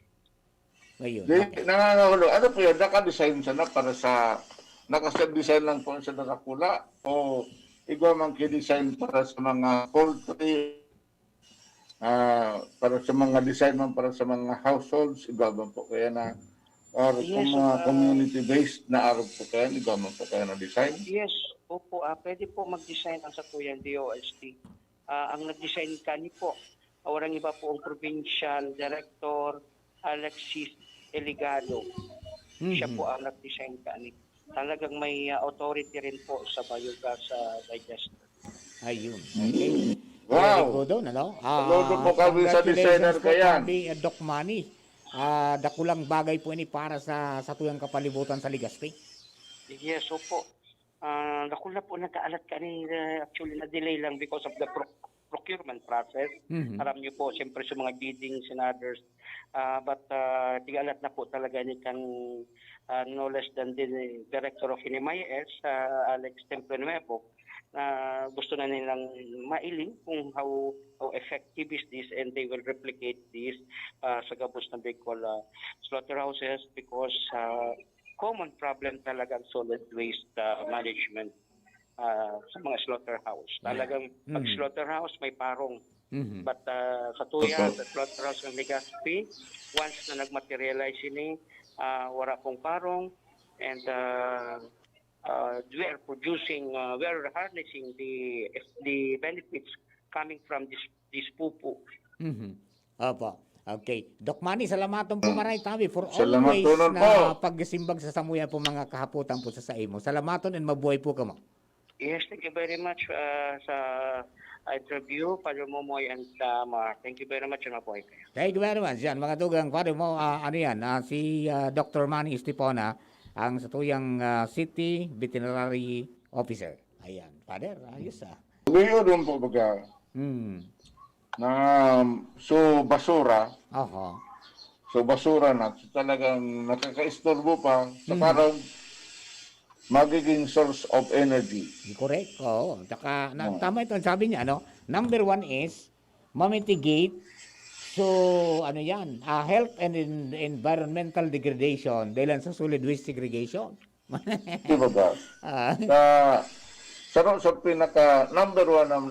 Ayun. Di, Okay. Nangangahulo, ano po yan? Naka-design siya na para sa, naka-design lang po siya nakapula? O igwa man ki-design para sa mga poultry, ah, para sa mga design man para sa mga households, igwa man po kaya na, or Yes, kung mga ah. Community-based na arog po kaya, igwa man po kaya na design? Yes, opo, ah, pwede po mag-design ang sa tuyang DOST. Ah, ang nag-design kani po, ah, walang iba po ang provincial director, Alexis Eligado. Siya Mhm. Po ang nag-design kani. Talagang may ah, authority rin po sa biogas ah, digester. Ayun. Okay. Wow. Very good, ano? Ah, Saludo po kami sa congratulations designer po, kayan. Tabi, eh, Doc Manny. Ah, dakulang bagay po ini para sa sa tuyang kapalibutan sa Legazpi. Yes, opo. Ah, dakul na po nagkaalat kani, eh, actually na-delay lang because of the pro- procurement process. Mhm. Alam niyo po, siyempre sa mga biddings and others. Ah, but uh, tig-alat na po talaga ni kang ah, no less than the Director of N M I S, ah, Alex Templo Nuevo, na gusto na nilang mailing kung how how effective is this, and they will replicate this ah, sa gabos na Bicol ah, slaughterhouses because ah, common problem talaga ang solid waste ah, management ah, sa mga slaughterhouse. Talagang pag Mm. slaughterhouse may parong Mhm. But, ah, katuya, Opo. Sa Flot House ng Legazpi, once na nag-materialize ini, ah, wala pong parong, and, ah, ah, we are producing, ah, we are harnessing the, the benefits coming from this, this pupu. Mhm. Opo. Okay. Doc Manny, salamaton po maray tabi for Salamaton always na po. Pagsimbag sa samuya po mga kahapotan po sa saimo. Salamaton and mabuhay po kamo. Yes, thank you very much, ah, sa interview, Father Momoy and, ah, Mar. Thank you very much and mabuhay kayo. Thank you very much. Yan, mga tugang, Father Mo, ah, ano yan, ah, si, ah, Doctor Manny Estipona, ang satuyang, ah, City Veterinary Officer. Ayan, Father, ayos ah. Ngayon po baga, Hmm. na, so, basura. Aha. So, basura na. So, talagang nakakaistorbo pa. Sa Hmm. parang magiging source of energy. Correct, oo. Tsaka, na, Hmm. tama ito, ang sabi niya, ano, number one is, mamitigate. So, ano yan, ah, health and en-, environmental degradation dahil sa solid waste segregation. Di ba ba? Ah. Sa, sa, sa pinaka number one ang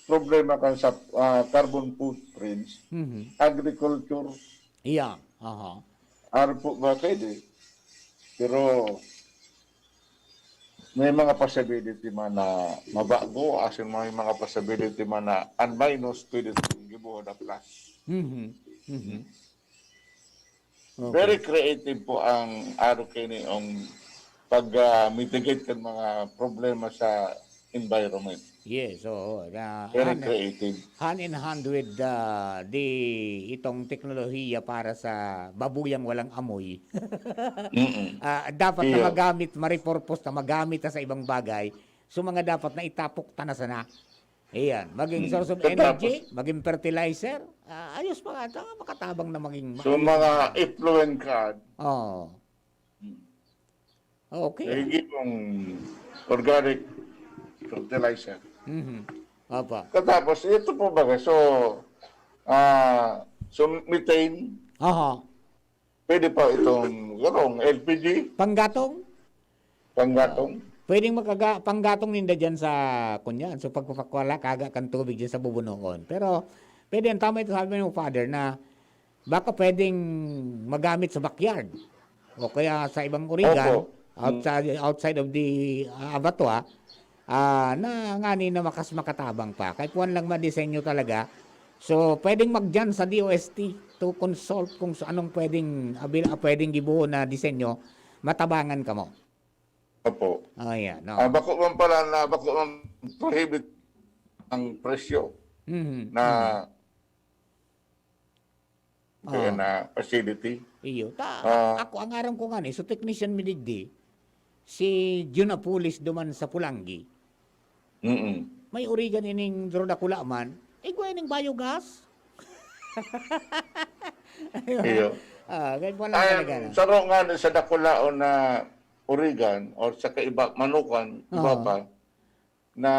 problema kan sa, ah, carbon footprints, Mhm. agriculture. Iya, aha. Arpo ba kayo di? Pero may mga possibility man na mabago, asin may mga possibility man na an minus pwede itong gibuhod na plus. Mhm. Mhm. Okay. Very creative po ang aro kini ang pag, ah, mitigate kan mga problema sa environment. Yes, oo. Na, Very han-, creative. Hand in hand with, ah, the, itong teknolohiya para sa babuyang walang amoy. Mm-mm. Ah, dapat na Iyo. magamit, ma-repurpose na magamit na sa ibang bagay. So, mga dapat na itapok ta na sana. Ayan, maging Mm. source of Katapos energy, maging fertilizer. Ah, ayos pa nga, makatabang na maging So, maayos. mga effluent ka. Oo. Mm. Okay. Nagiging organic fertilizer. Mhm. Opo. Katapos, ito po baga, so, ah, so methane, Aha. pwede pa itong, garong, L P G, Panggatong? panggatong. Pwedeng makaga-, panggatong ninda dyan sa, kunyan. So, pagpapakwala, kaga kan tubig dyan sa bubunuon. Pero, pwede, ang tama ito, sabi mo, Father, na baka pwedeng magamit sa backyard o kaya sa ibang urigan, Opo. outside, outside of the, ah, abattoir, ah, na ngani na makas makatabang pa. Kahit kuwan lang madisenyo talaga. So, pwedeng magdiyan sa D O S T to consult kung sa anong pwedeng abil-, ah, pwedeng gibuo na disenyo, matabangan kamo. Opo. Oh, yeah, no. Ah, bako man pala na, bako man prohibit ang presyo Mhm, na mhm. kaya Ah. na facility. Iyo. Ta-, Ah. ako, ang aram ko ngani, so technician mi digdi, si Junapolis duman sa Pulangi. Mm-mm. May urigan ining duro dakula man, igwa ining biogas. Iyo. Ah, kaya wala Ay, talaga na. Saro nga na sa dakulaon na urigan or sa kaiba, manukan, iba Oo. pa, na,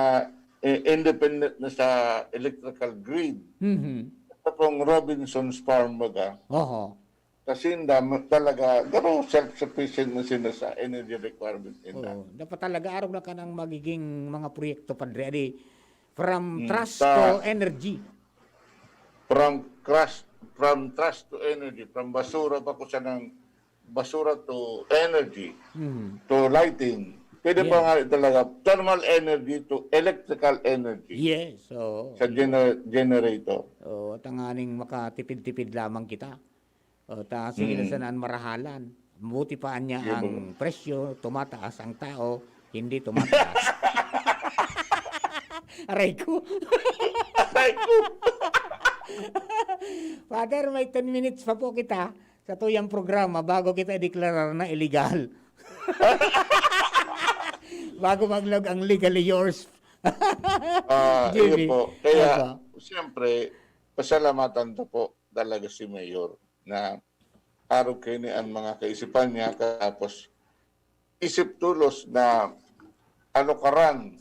eh, independent na sa electrical grid. Mhm. Sa pong Robinson's Farm, baga. Oho. Kasi inda, ma-, talaga, garo self-sufficient na sila sa energy requirement nila. Oo. Dapat talaga, arog na ka ng magiging mga proyekto, Padre. Adi, from Hmm, trust sa to energy. From trust, from trust to energy, from basura pa ko siya ng basura to energy, Mhm. to lighting. Pwede pa Yeah. nga talaga, thermal energy to electrical energy. Yes, oo. Sa gener-, generator. Oo, tanganing makatipid-tipid lamang kita. O, ta, sige na Mm. sana ang marahalan. Buti pa niya Sige ang po. presyo, tumataas ang tao, hindi tumataas. Aray ko. Aray ko. Father, may ten minutes pa po kita sa tuyang programa bago kita ideklarar na illegal. Bago maglog ang legally yours. Ah, J B. Iyo po. Kaya, Opo. siyempre, pasalamatan ko po talaga si Mayor na arog kaini an mga kaisipan niya, tapos isip tulos na alukaran,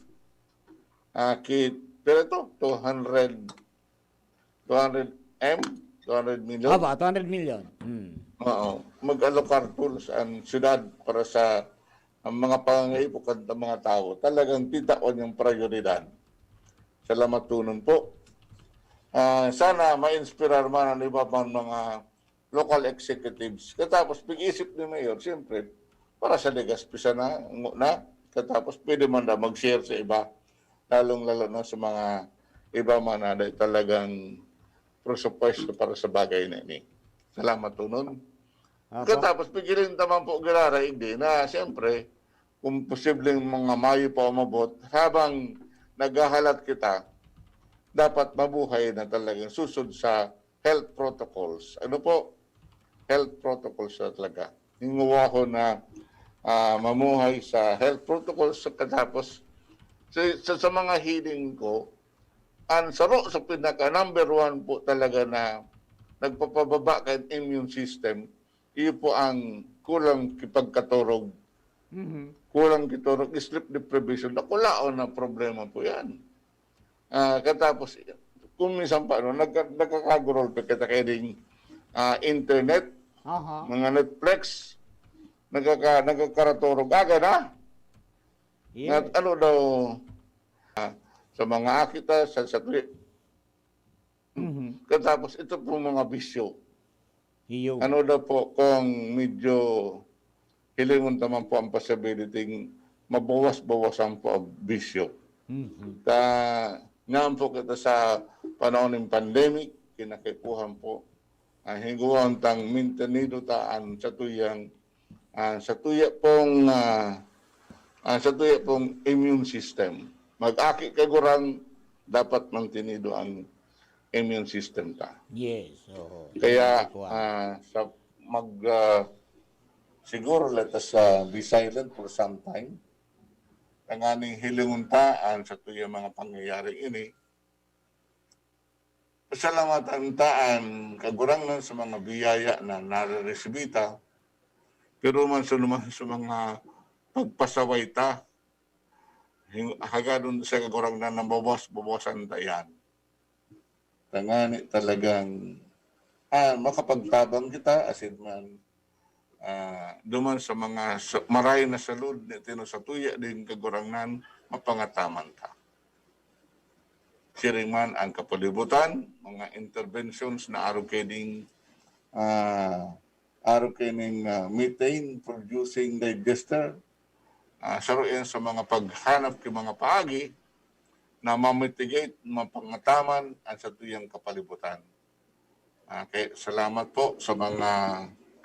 ah, ki-, pero ito, two hundred, two hundred M, two hundred million? Aba, two hundred million. Hmm. Oo. Mag-alokar tulos ang syudad para sa, ang mga pangangaipo kan mga tawo. Talagang titawan niyang prayoridad. Salamaton po. Ah, sana ma-inspirar man ang iba pang mga local executives. Katapos, pag-isip ni Mayor, siyempre, para sa Legazpi sana, ngo na. Katapos, pwede man daw mag-share sa iba, lalong-lalo na sa mga iba man na dai talagang presupuesto para sa bagay na ini. Salamat, Tunon. Apo. Katapos, pigilan naman po, Girara, hindi na, siyempre, kung posibleng mga Mayo pa umabot, habang naghahalat kita, dapat mabuhay na talagang susod sa health protocols. Ano po? Health protocols na talaga. Hinguwahon na, ah, mamuhay sa health protocols sa katapos. Sa, sa, sa mga hiling ko, ang saro sa pinaka number one po talaga na nagpapababa kan immune system, iyo po ang kulang kipagkaturog. Mhm. Kulang kiturog, sleep deprivation. Dakulaon na problema po yan. Ah, katapos, kung minsan pa, ano, nagka-, nagkakagurol pa kita kay ding, ah, internet, Aha. mga Netflix, nagkaka-, nagkakaraturog. Aga na! Yes. At ano daw, ah, sa mga akita, sa, sa Mhm. Katapos, ito pong mga bisyo. Iyo. Ano daw po, kung medyo hilingon ta man po ang possibility, mabawas-bawasan po ang bisyo. Mhm. Ta, nyan po kita sa panahon ng pandemic, kinakaipuhan po. Ang higuan tang mintenido ta ang satuyang, ah, satuya pong, ah, ang satuya pong immune system. Mag-aki ka gurang, dapat mantenido ang immune system ta. Yes, oo. Kaya, Ito, ah. ah, sa mag, ah, siguro let us, ah, be silent for some time. Tanganing hilingon ta ang satuyang mga pangyayari ini. Pasalamatan ta ang Kagurangnan sa mga biyaya na nareresibita, pero man sa naman sa mga pagpasaway ta, hing-, hagadon sa Kagurangnan na bawas-bawasan ta yan. Tangani talagang, ah, makapagtabang kita, asin man, ah, duman sa mga sa-, maray na salud ni tino sa tuya din Kagurangnan, mapangataman ta. Siring man ang kapalibutan, mga interventions na arog kay ding, ah, arog kay ning, ah, methane producing digester, ah, saro yan sa mga paghanap kay mga paagi na ma-mitigate, mapangataman ang satuyang kapalibutan. Ah, kay, salamat po sa mga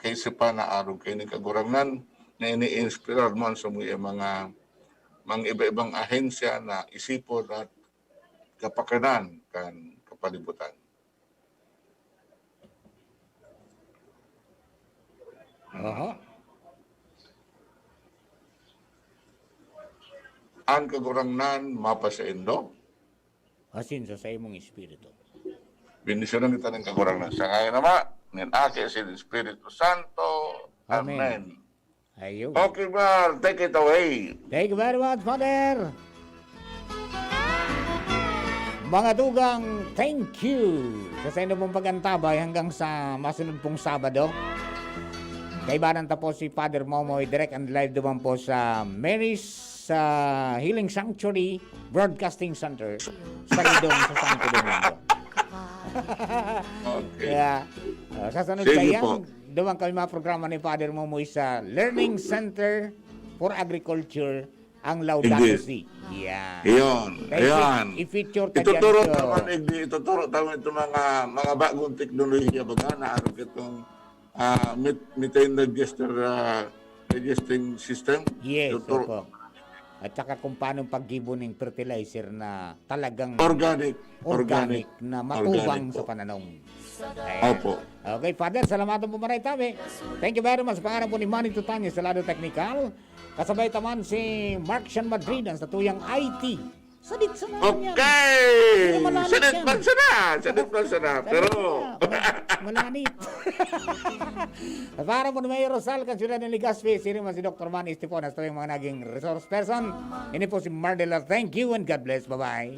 kaisipan na arog kay ning Kagurangnan na ini-inspirar man sa mga, mga iba-ibang ahensya na isipon at kapakanan kan kapalibutan. Aha. Ang Kagurangnan mapasaindo. Asin sa saimong espiritu. Bendisyonan kita ng Kagurangnan. Sa ngayon naman, nin Aki, asin Espiritu Santo. Amen. Amen. Ayun. Okay, Mar, take it away. Thank you very much, Father. Mga tugang, thank you sa sainyo pong pag-antabay hanggang sa masunod pong Sabado. Kaibanan ta po si Father Momoy, direct and live duman po sa Mary's, sa Healing Sanctuary Broadcasting Center, sa Ridong, sa Santo Domingo. Okay. Kaya, uh, sa sunod Sige kayang, po. Duman kami mga programa ni Father Momoy sa Learning Center for Agriculture, ang Laudato Hindi. Si. Yeah. Iyon. Kaya Ayan. i-, i-feature ta Ituturo dyan, so naman, igdi, ituturo naman itong mga, mga bagong teknolohiya, baga, na araw itong, ah, mit-, methane digester, ah, digesting system. Yes, Ituturo. Opo. At saka kung paano paggibo ng fertilizer na talagang Organic. organic Organic. na matubang Organic sa po. pananom. Ayan. Opo. Okay, Father, salamatan po maray tabi. Thank you very much. Pangalan po ni Manny Tutanya sa lado teknikal. Kasabay taman si Mark Sean Madrid, ang satuyang I T. Sadit sa naman yan. Okay! Hindi na malanit Sadit yan. man sana! Sadit man sana! Sadit Pero... na. Mal-, malanit. Para po ni Mayor Rosal, kan Siyudad ng Legazpi, sino man si Doktor Manny Estefon, hasta yung mga naging resource person. Ini po si Mardela. Thank you and God bless. Bye-bye.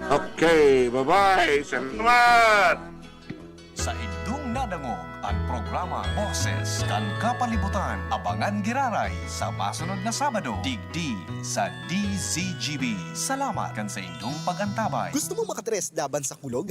Okay, bye-bye. Salamat. Saindong nadangog ang programa Boses kan Kapalibutan. Abangan giraray sa masunod na Sabado, digdi sa D Z G B. Salamat kan saindong pag-antabay. Gusto mo makatres laban sa kulog?